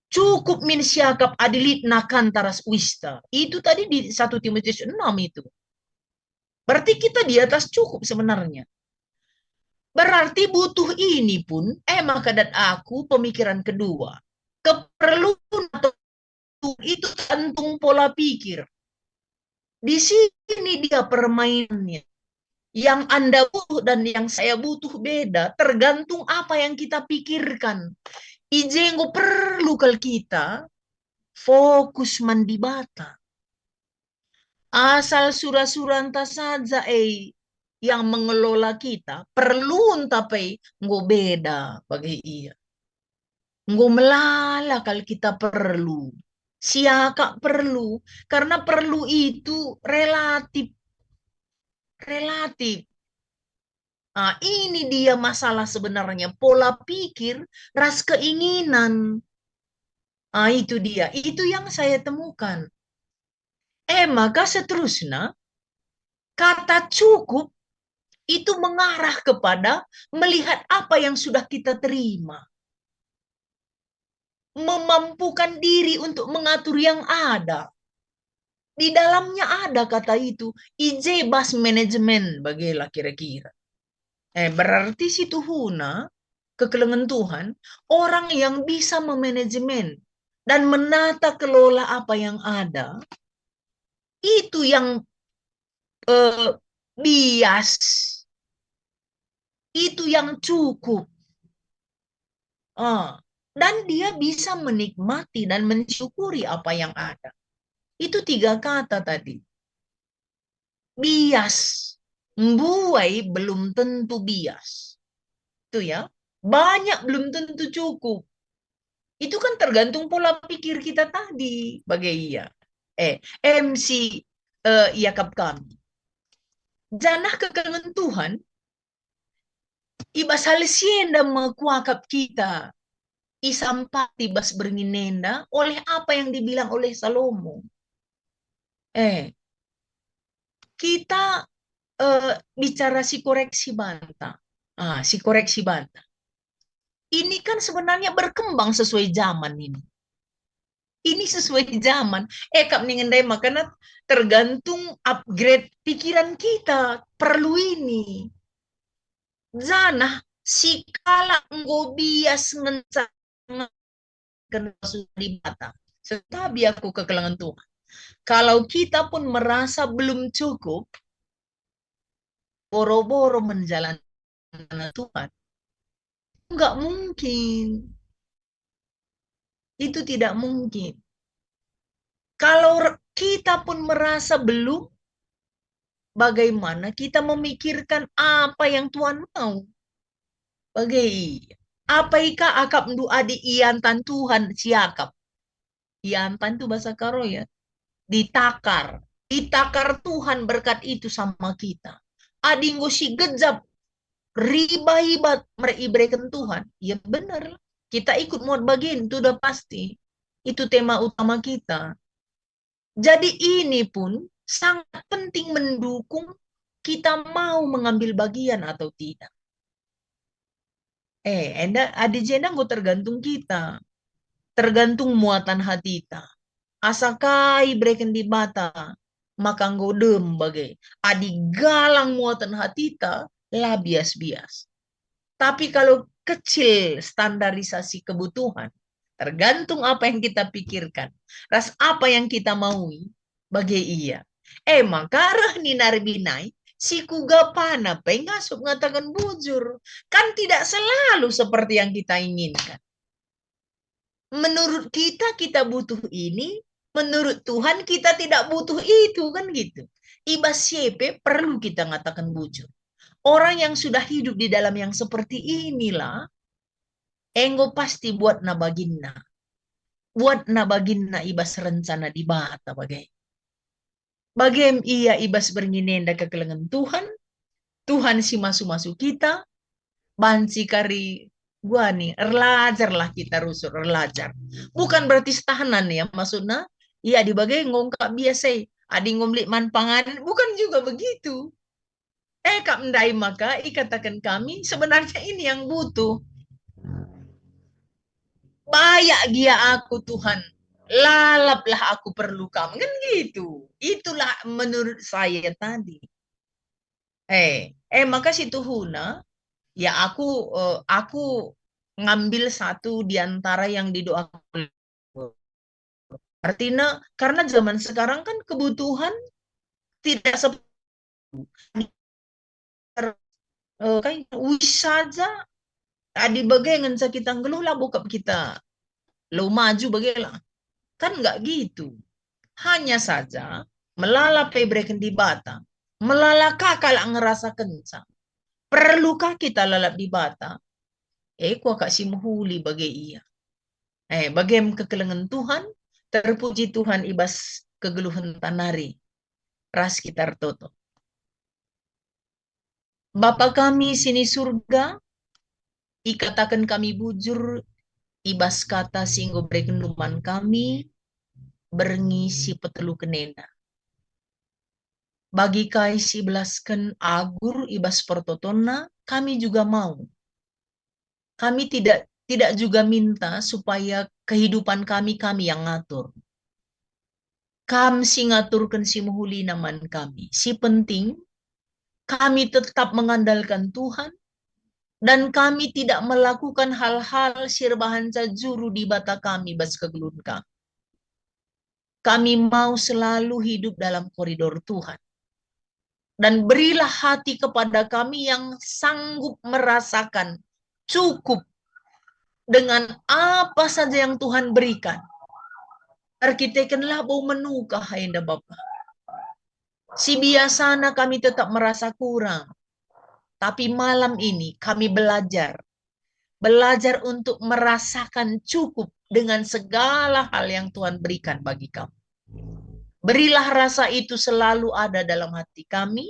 cukup min siakap adi lit nakanta ras uista. Itu tadi di satu Timotius enam itu. Berarti kita di atas cukup sebenarnya. Berarti butuh ini pun, e maka dat aku pemikiran kedua. Keperluan atau itu tergantung pola pikir. Di sini dia permainannya. Yang Anda butuh dan yang saya butuh beda, tergantung apa yang kita pikirkan. I je enggo perlu kal kita fokus man Dibata. Asal sura-suranta saja e yang mengelola kita, perlunta pe enggo beda bage ia. Enggo melala kal kita perlu. Siakap perlu, karena perlu itu relatif. Relatif. Ah, ini dia masalah sebenarnya, pola pikir ras keinginan. Ah, itu dia, itu yang saya temukan. E maka seterusna, kata cukup itu mengarah kepada melihat apa yang sudah kita terima. Memampukan diri untuk mengatur yang ada. Di dalamnya ada kata itu, i je bas manajemen, bagela kira-kira. Eh, berarti situhuna kekelengen Tuhan, orang yang bisa memanajemen dan menata kelola apa yang ada, itu yang, eh, bias, itu yang cukup. Ah, dan dia bisa menikmati dan mensyukuri apa yang ada. Itu tiga kata tadi. Bias. Mbuai belum tentu bias. Itu ya. Banyak belum tentu cukup. Itu kan tergantung pola pikir kita tadi, bage ia. Eh, M C, eh, iakap kami. Janah kekelengen Tuhan, i bas hal si enda me kuakap kita isampati bas berngi enda oleh apa yang dibilang oleh Salomo. Eh, kita, eh, bicara si koreksi banta. Ah, si koreksi banta. Ini kan sebenarnya berkembang sesuai zaman ini. Ini sesuai zaman. Eh, kap ningen ndai makana tergantung upgrade pikiran kita. Perlu ini. Janah si kalak enggo bias ngenca kena sudah Dibata. Sentabi aku kekelengen Tuhan. Kalau kita pun merasa belum cukup, boro-boro menjalankan Tuhan. Enggak mungkin. Itu tidak mungkin. Kalau re-, kita pun merasa belum, bagaimana kita memikirkan apa yang Tuhan mau? Bage ia. Apai ka akapndu adi iantan Tuhan siakap? Iantan tu bahasa Karo ya. Ditakar. Ditakar Tuhan berkat itu sama kita. Adi enggo si gejap, riba-riba mer-, ibereken Tuhan, ya bener. Kita ikut muat bagian, itu udah pasti. Itu tema utama kita. Jadi ini pun sangat penting mendukung kita mau mengambil bagian atau tidak. Eh, enda, adi jenda enggo tergantung kita. Tergantung muatan hatita. Asa kai ibereken Dibata, maka enggo dem bage. Adi galang muatan hatita, la bias-bias. Tapi kalau kecil standarisasi kebutuhan, tergantung apa yang kita pikirkan, ras apa yang kita maui, bage ia. E maka reh nina erbahanai, si kuga pana pe ngasup ngataken bujur. Kan tidak selalu seperti yang kita inginkan. Menurut kita, kita butuh ini, menurut Tuhan, kita tidak butuh itu, kan gitu. I bas si e pe perlu kita ngataken bujur. Orang yang sudah hidup di dalam yang seperti inilah, enggo pasti buatna baginna. Buatna baginna i bas rencana Dibata bage. Bagem ia i bas berngi enda kekelengen Tuhan, Tuhan si masu-masu kita, banci kari guani, erlajarlah kita rusur, erlajar. Bukan berarti setahanan ya, maksudna, ia di bage enggo engkap biasa, adi enggo melik man pangan, bukan juga begitu. Eh, kap ndai maka ikataken kami, sebenarnya ini yang butuh. Bayak gia aku, Tuhan. Lalaplah aku perlu Kam. Kan gitu. Itulah menurut saya tadi. Eh, eh, maka situhuna, ya aku, eh, aku ngambil satu di antara yang didoakan. Artinya, karena zaman sekarang kan kebutuhan tidak seperti, eh, kan wis saja, adi bage ngenca kita nggeluh, labo kap kita lo maju bage lah. Kan nggak gitu. Hanya saja, melala pe ibereken Dibata. Melala ka kalak ngerasakenca. Perlukah kita lalap Dibata? Eh, kuakap si mehuli bage ia. Eh, bagem kekelengen Tuhan, terpuji Tuhan i bas kegeluhenta nari. Ras kita ertoto. Bapa kami si ni Surga, ikataken kami bujur i bas kata si enggo iberekenndu man kami, berngi si peteluken enda. Bagi kai si belasken agur i bas pertotonna, kami juga mau. Kami tidak, tidak juga minta supaya kehidupan kami, kami yang ngatur. Kam si ngaturken si mehulina man kami. Si penting, kami tetap mengandalkan Tuhan, dan kami tidak melakukan hal-hal si erbahanca juru Dibata kami bas kegeluhen kami. Kami mau selalu hidup dalam koridor Tuhan. Dan berilah hati kepada kami yang sanggup merasakan cukup dengan apa saja yang Tuhan berikan. Erkiteken labo menukah enda Bapa. Si biasana kami tetap merasa kurang. Tapi malam ini kami belajar. Belajar untuk merasakan cukup dengan segala hal yang Tuhan berikan bagi kami. Berilah rasa itu selalu ada dalam hati kami,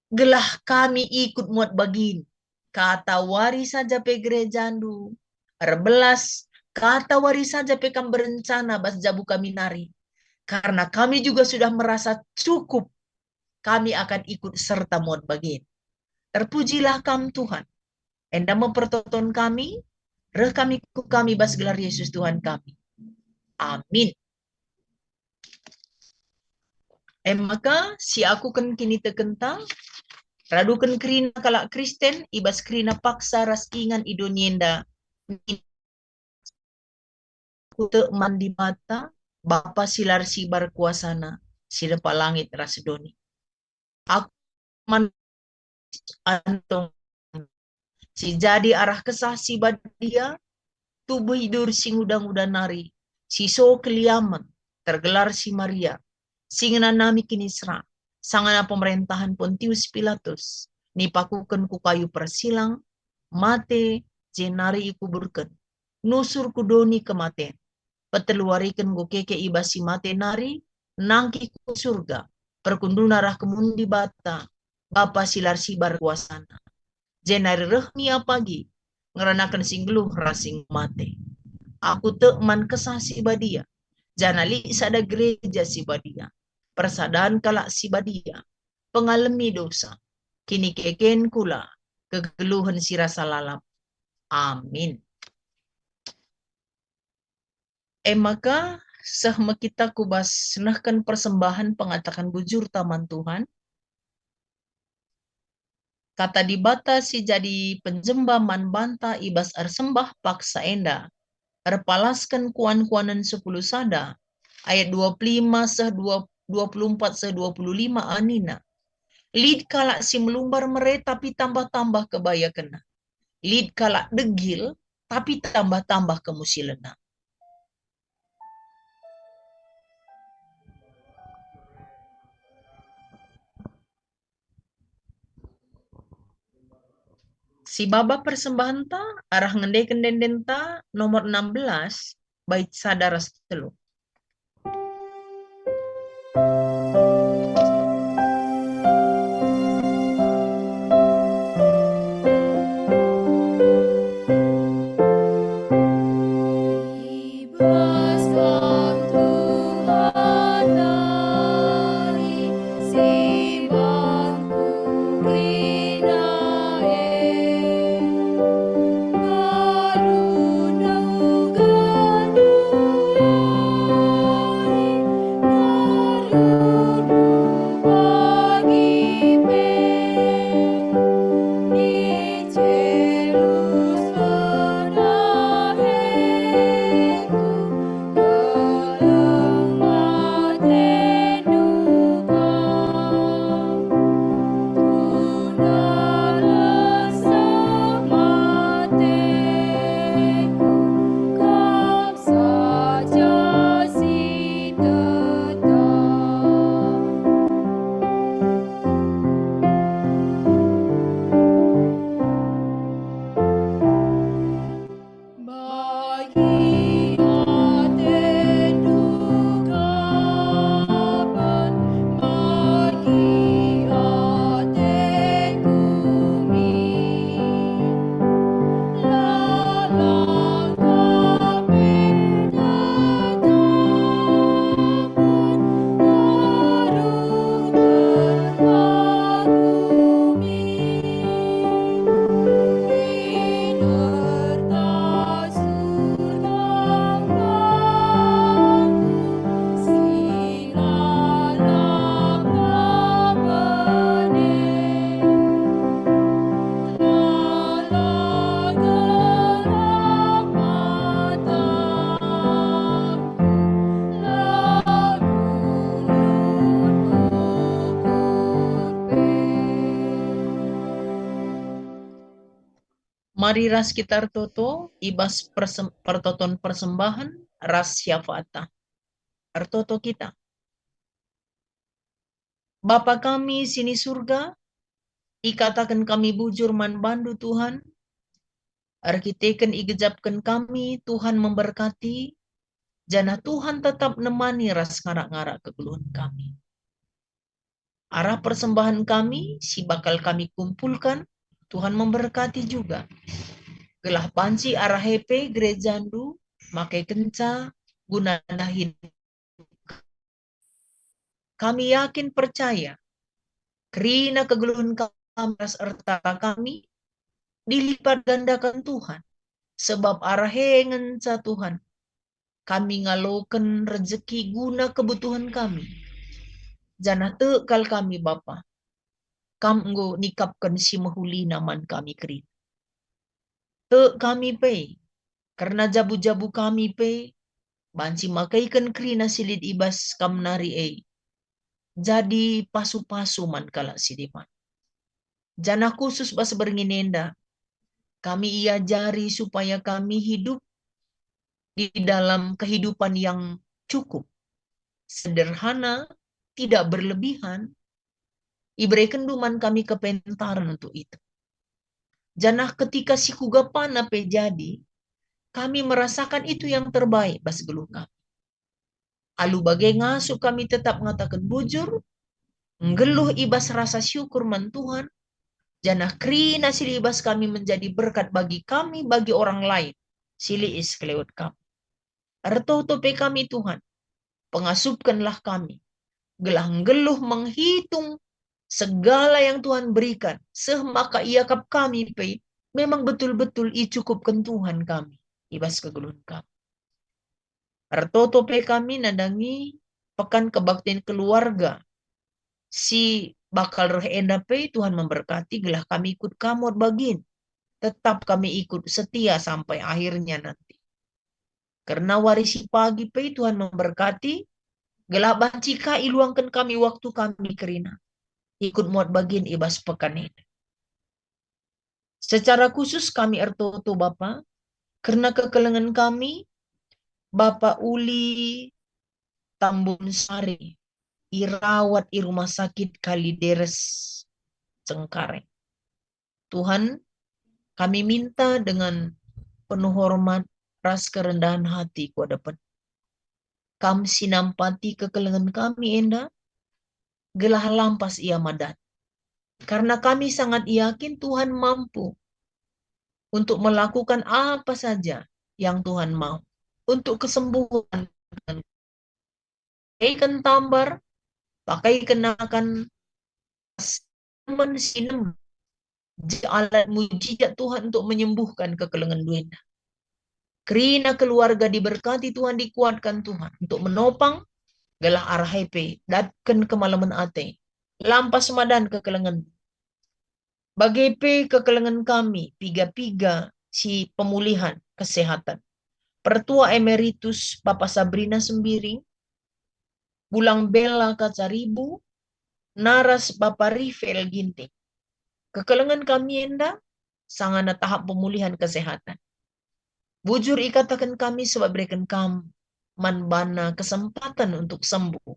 gelah kami ikut muat bagin. Katawari saja pe gerejandu erbelas, katawari saja pe kam berencana bas jabu kami nari. Karena kami juga sudah merasa cukup, kami akan ikut serta muat bagin. Terpujilah Kam, Tuhan. Enda me pertoton kami, reh kami ku kami bas gelar Yesus Tuhan kami. Amin. E maka, siakuken kinitekenta, raduken kerina kalak Kristen i bas kerina paksa ras ingan i doni enda, Aku tek man Dibata, Bapa si la ersibar kuasana, si nempa langit ras doni. Aku man antong si jadi arah Kesah Si Badia, tubuh idur si nguda-nguda nari, si so keliamen, tergelar si Maria, si ngenanami kiniseran, sangana pemerentahen Pontius Pilatus, nipakuken ku kayu persilang, mate, jenari ikuburken, nusur ku doni kematen. Peteluariken enggo keke i bas si mate nari, nangkih ku Surga, perkunduna reh kemun Dibata, Bapa si la ersibar kuasana. Jenari reh me ia pagi, ngeranaken si nggeluh ras si mate. Aku tek man Kesah Si Badia, janah lit sada gereja si badia, persadan kalak si badia, pengalemi dosa, kinikeken kula, kegeluhen si rasa lalap. Amin. E maka, seh me kita ku bas nehken persembahen pengataken bujurta man Tuhan. Kata Dibata si jadi penjemba man banta i bas ersembah paksa enda, erpalasken Kuan-kuanen sepuluh sada, ayat dua puluh lima seh dua, dua puluh empat seh dua puluh lima nina, "Lit kalak si melumbar mere tapi tambah-tambah kebayakenna. Lit kalak degil tapi tambah-tambah kemusilenna." Sibaba persembahenta arah ngendeken ende-endenta nomor enam belas, bait sada ras telu. Mari ras kita ertoto i bas persem-, pertoton persembahen ras syafaatta. Ertoto kita. Bapa kami si ni Surga, ikataken kami bujur man bandu, Tuhan. Erkiteken igejapken kami, Tuhan memberkati, janah Tuhan tetap nemani ras ngarak-ngarak kegeluhen kami. Arah persembahen kami si bakal kami kumpulkan, Tuhan memberkati juga. Gelah banci arah e pe gerejandu makai kenca guna dahin. Kami yakin percaya, kerina kegeluhen kami ras erta kami dilipat gandakan Tuhan, sebab arah e ngenca Tuhan kami ngaloken rejeki guna kebutuhen kami. Janah tek kal kami, Bapa, Kam enggo nikapken si mehulina man kami kerina. Tek kami pe, kerna jabu-jabu kami pe banci makaiken kerina si lit i bas Kam nari e, jadi pasu-pasu man kalak si deban. Janah khusus bas berngi enda, kami iajari supaya kami hidup di dalam kehidupan yang cukup, sederhana, tidak berlebihan, iberekenndu man kami kepentaren untuk itu. Janah ketika si kuga pana pe jadi, kami merasakan itu yang terbaik bas geluh kami. Alu bage ngasup kami tetap ngataken bujur, nggeluh i bas rasa syukur man Tuhan, janah kerina si lit i bas kami menjadi berkat bagi kami, bagi orang lain si lit i sekelewet kami. Ertoto pe kami, Tuhan, pengasupkenlah kami, gelah nggeluh menghitung segala yang Tuhan berikan, seh maka iakap kami pe memang betul-betul icukupken Tuhan kami i bas kegeluhen kami. Ertoto pe kami nandangi Pekan Kebaktin Keluarga si bakal reh enda pe, Tuhan memberkati gelah kami ikut Kam muat bagin. Tetap kami ikut setia sampai akhirnya nanti. Kerna wari si pagi pe Tuhan memberkati, gelah banci ka iluangken kami waktu kami kerina ikut muat bagin i bas pekan enda. Secara khusus kami ertoto, Bapa, kerna kekelengen kami, Bapa Uli Tambunsari, irawat i Rumah Sakit Kalideres, Cengkareng. Tuhan, kami minta dengan penuh hormat ras kerendahan hati ku adepen. Kam si nampati kekelengen kami enda, gelah lampas ia madan. Karena kami sangat yakin Tuhan mampu untuk melakukan apa saja yang Tuhan mau untuk kesembuhan. Pakaiken tambar, pakaiken akan semen sinem, jadi alat mujizat Tuhan untuk menyembuhkan kekelengen enda. Kerina keluarga diberkati Tuhan, dikuatkan Tuhan untuk menopang, gelah arah e pe datken kemalemen ate, lampas madan kekelengen. Bage pe kekelengen kami piga-piga si pemulihan kesehatan. Pertua Emeritus Bapa Sabrina Sembiring, Bulang Bella Kacaribu, naras Bapa Rivel Ginting. Kekelengen kami enda sangana tahap pemulihan kesehatan. Bujur ikataken kami sebab bereken Kam man bana kesempatan untuk sembuh.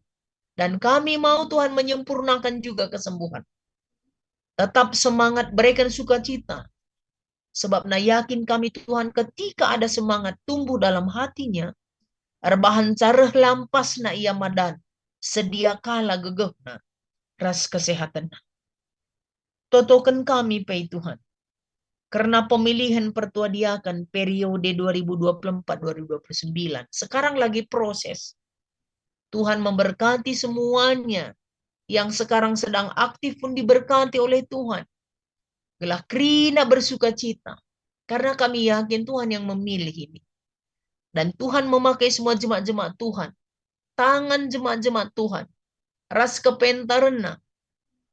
Dan kami mau Tuhan menyempurnakan juga kesembuhan. Tetap semangat, bereken sukacita. Sebabna yakin kami Tuhan, ketika ada semangat tumbuh dalam hatinya, erbahanca reh lampasna ia madan, sedia kala gegehna ras kesehatenna. Totoken kami pe Tuhan, kerna pemilihan pertua diaken periode dua ribu dua puluh empat dua ribu dua puluh sembilan. Sekarang lagi proses. Tuhan memberkati semuanya yang sekarang sedang aktif pun diberkati oleh Tuhan. Gelah kerina bersukacita, karena kami yakin Tuhan yang memilih ini. Dan Tuhan memakai semua jemaat-jemaat Tuhan, tangan jemaat-jemaat Tuhan, ras kepentarenna,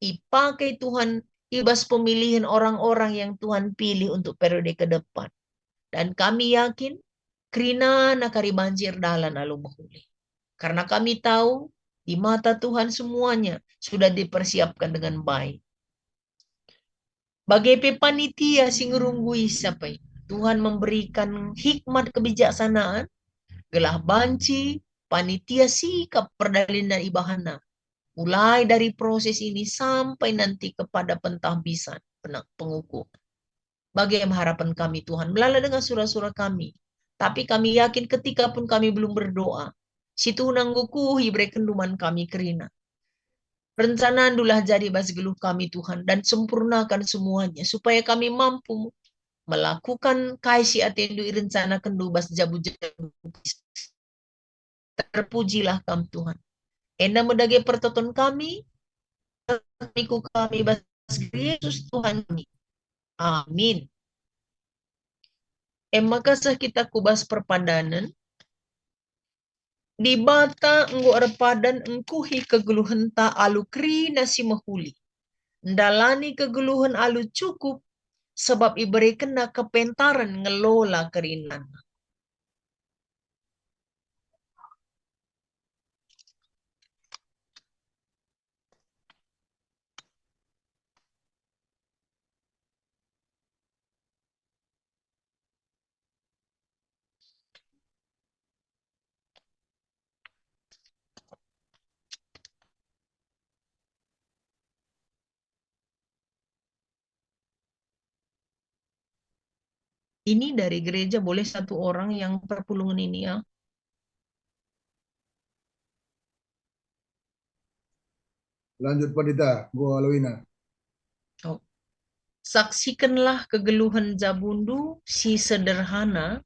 ipakai Tuhan i bas pemilihan orang-orang yang Tuhan pilih untuk periode ke depan. Dan kami yakin, kerinana kari banci erdalan alu mehuli. Karena kami tahu, di mata Tuhan semuanya sudah dipersiapkan dengan baik. Bage pe panitia si ngerunggui siapa e. Tuhan memberikan hikmat kebijaksanaan, gelah banci panitia sikap perdalanen ibahanna, mulai dari proses ini sampai nanti kepada pentahbisan, pena-, pengukuman. Bage me harapen kami, Tuhan, melala denga sura-sura kami, tapi kami yakin ketika pun kami belum berdoa, situhuna enggo kuh iberekenNdu man kami kerina. RencanaNdulah jadi bas geluh kami, Tuhan, dan sempurnakan semuanya, supaya kami mampu melakukan kai si ateNdu irencanakenNdu bas jabu-jabu. Terpujilah Kam, Tuhan. Enda me dage pertoton kami, kami ku kami bas Yesus Tuhan kami. Amin. E maka seh kita ku bas perpadanen. Dibata enggo erpadan engkuhi kegeluhenta alu kerina si mehuli. Ndalani kegeluhen alu cukup, sebab iberekenNa kepentaren ngelola kerinana. Ini dari gereja boleh satu orang yang perpulungen ini, ya. Lanjut, Pendeta, enggo aluina. Oh. Saksikenlah kegeluhen jabundu si sederhana,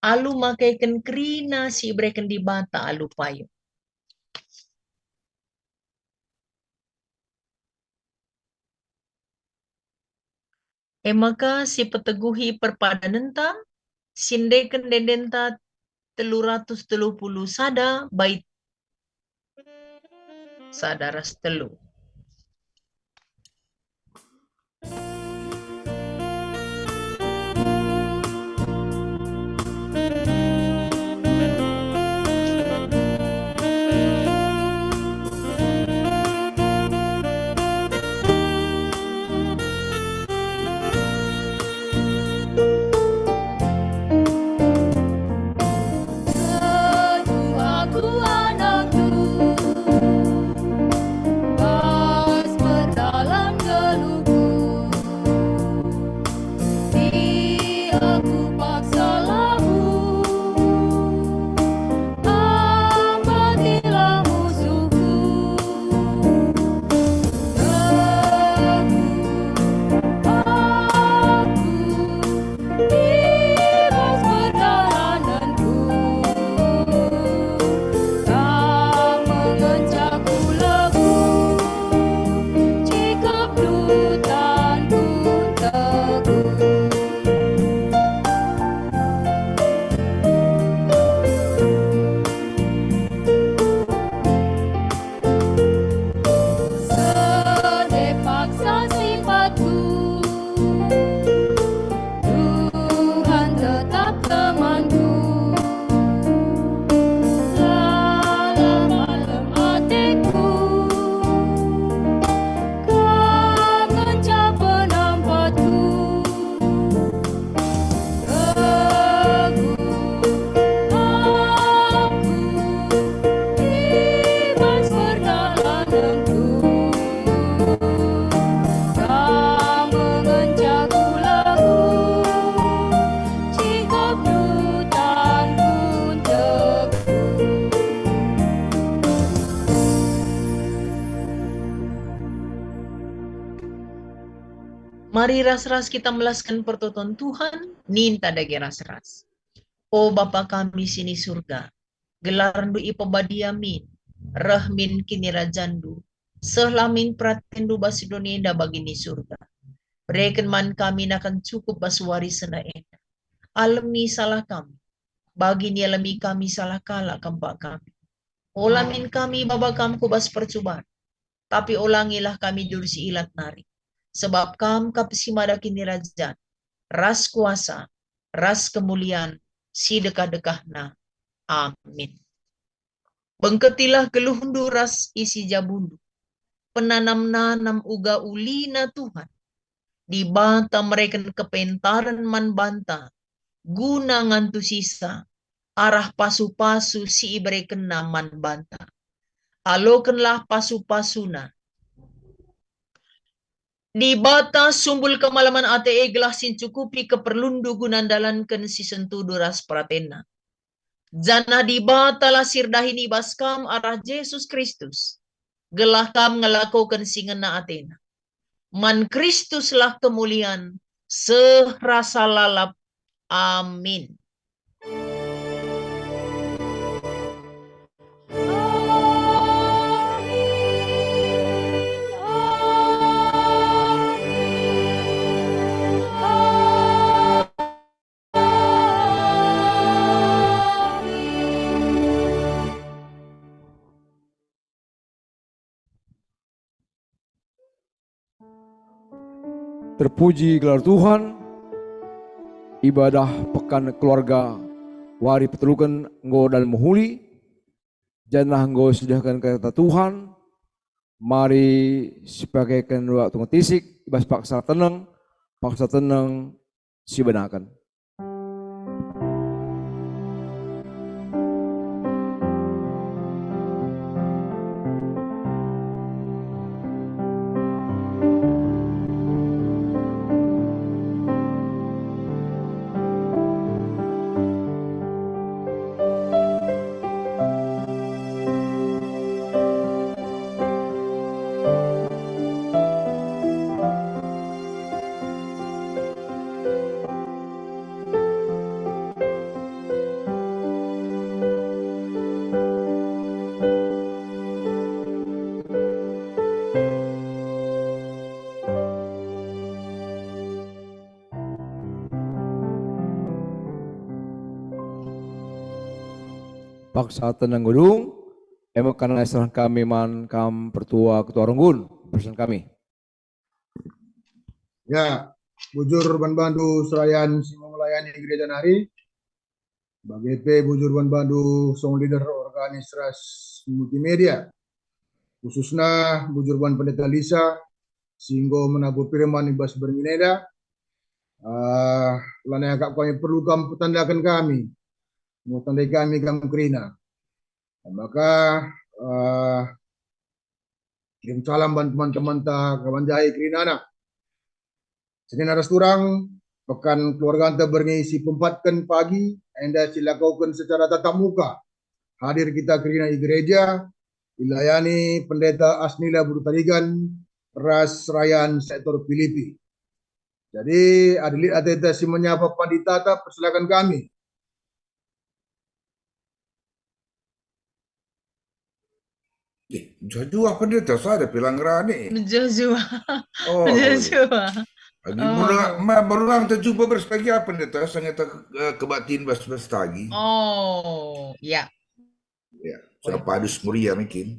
alu makeken kerina si ibereken Dibata alu payung. E maka sipeteguhi perpadanenta, si endeken ende-endenta telu ratus telu puluh sada bait sada ras telu. Aku anakku, pas perdalan geluhku, di aku paksa labuh, ambatilah musuhku. Aku, aku, I bas perdalanenku, Kam mengencaku labuh, cikapndu tanku teguh. Seh paksa sipatku, Tuhan tetap temanku. Lalap malem ateku, Kam ngenca penampatku. Teguh aku, i bas perdalanenku, Kam mengencaku labuh, cikapndu tanku teguh. Mari ras-ras kita melasken pertoton Tuhan, ninta dage ras-ras. O Bapa kami si ni Surga, gelarNdu ipebadia min, reh min kinirajanNdu, sehlah min peratenNdu bas doni enda bagi ni Surga. Bereken man kami nakan cukup bas wari sena enda. Alemi salah kami, bagi nialemi kami salah kalak kempak kami. Ola min kami baba Kam ku bas percuban, tapi olangilah kami duri si ilat nari. Sebab Kam kap si mada kinirajan, ras kuasa, ras kemulian, si dekah-dekahna. Amin. Bengketilah geluhndu ras isi jabundu. penanam-nanam uga ulina Tuhan. Dibata mereken kepentaren man banta, guna ngantusisa arah pasu-pasu si iberekenNa man banta. Alokenlah pasu-pasuNa. Dibata sumbul kemalemen ate e gelah si ncukupi keperlundu guna ndalanken si sentudu ras peratenNa. Janah Dibatalah si erdahin i bas kam arah Jesus Kristus, gelah kam ngelakoken si ngena ateNa. Man Kristuslah kemulian seh rasa lalap. Amin. Terpuji gelar Tuhan, ibadah Pekan Keluarga wari peteluken enggo dalan mehuli, janah enggo sidehken Kata Tuhan. Mari sipakeken waktu ngentisik i bas paksa teneng, paksa teneng sibenaken. Paksa teneng gedung, e maka nai serah kami man kam pertua ketua runggun, persen kami. Ya, bujur ban bandu serayan si melayani gereja nari, bage pe bujur ban bandu song leader organis ras multimedia, khususna bujur ban Pendeta Lisa, si enggo menabuh firman i bas berngi enda. Ah, lanai akap kami perlu kam petandaken kami, enggo tandai kami kam kerina. Maka, ah, kirim salam ban teman-temanta kaban jahe kerinana. Senina ras turang, pekan keluarganta berngi si pempatken pagi, enda silakoken secara tatap muka. Hadir kita kerina i gereja, ilayani Pendeta Asnila Bulu Tarigan ras serayan sektor Pilipi. Jadi, adi lit ateta si menyapa panditata, persilakan kami. Eh, mejuah-juah pendeta sada pe la ngerana. Mejuah-juah. Oh, mejuah-juah. Adi oh. Merungang, ma-, merungang ta jumpa berstagi apa pendeta, sanga ta ke-, eh, kebaktin bas berstagi. Oh, ya. Ya, so ya. Padus Muria mungkin.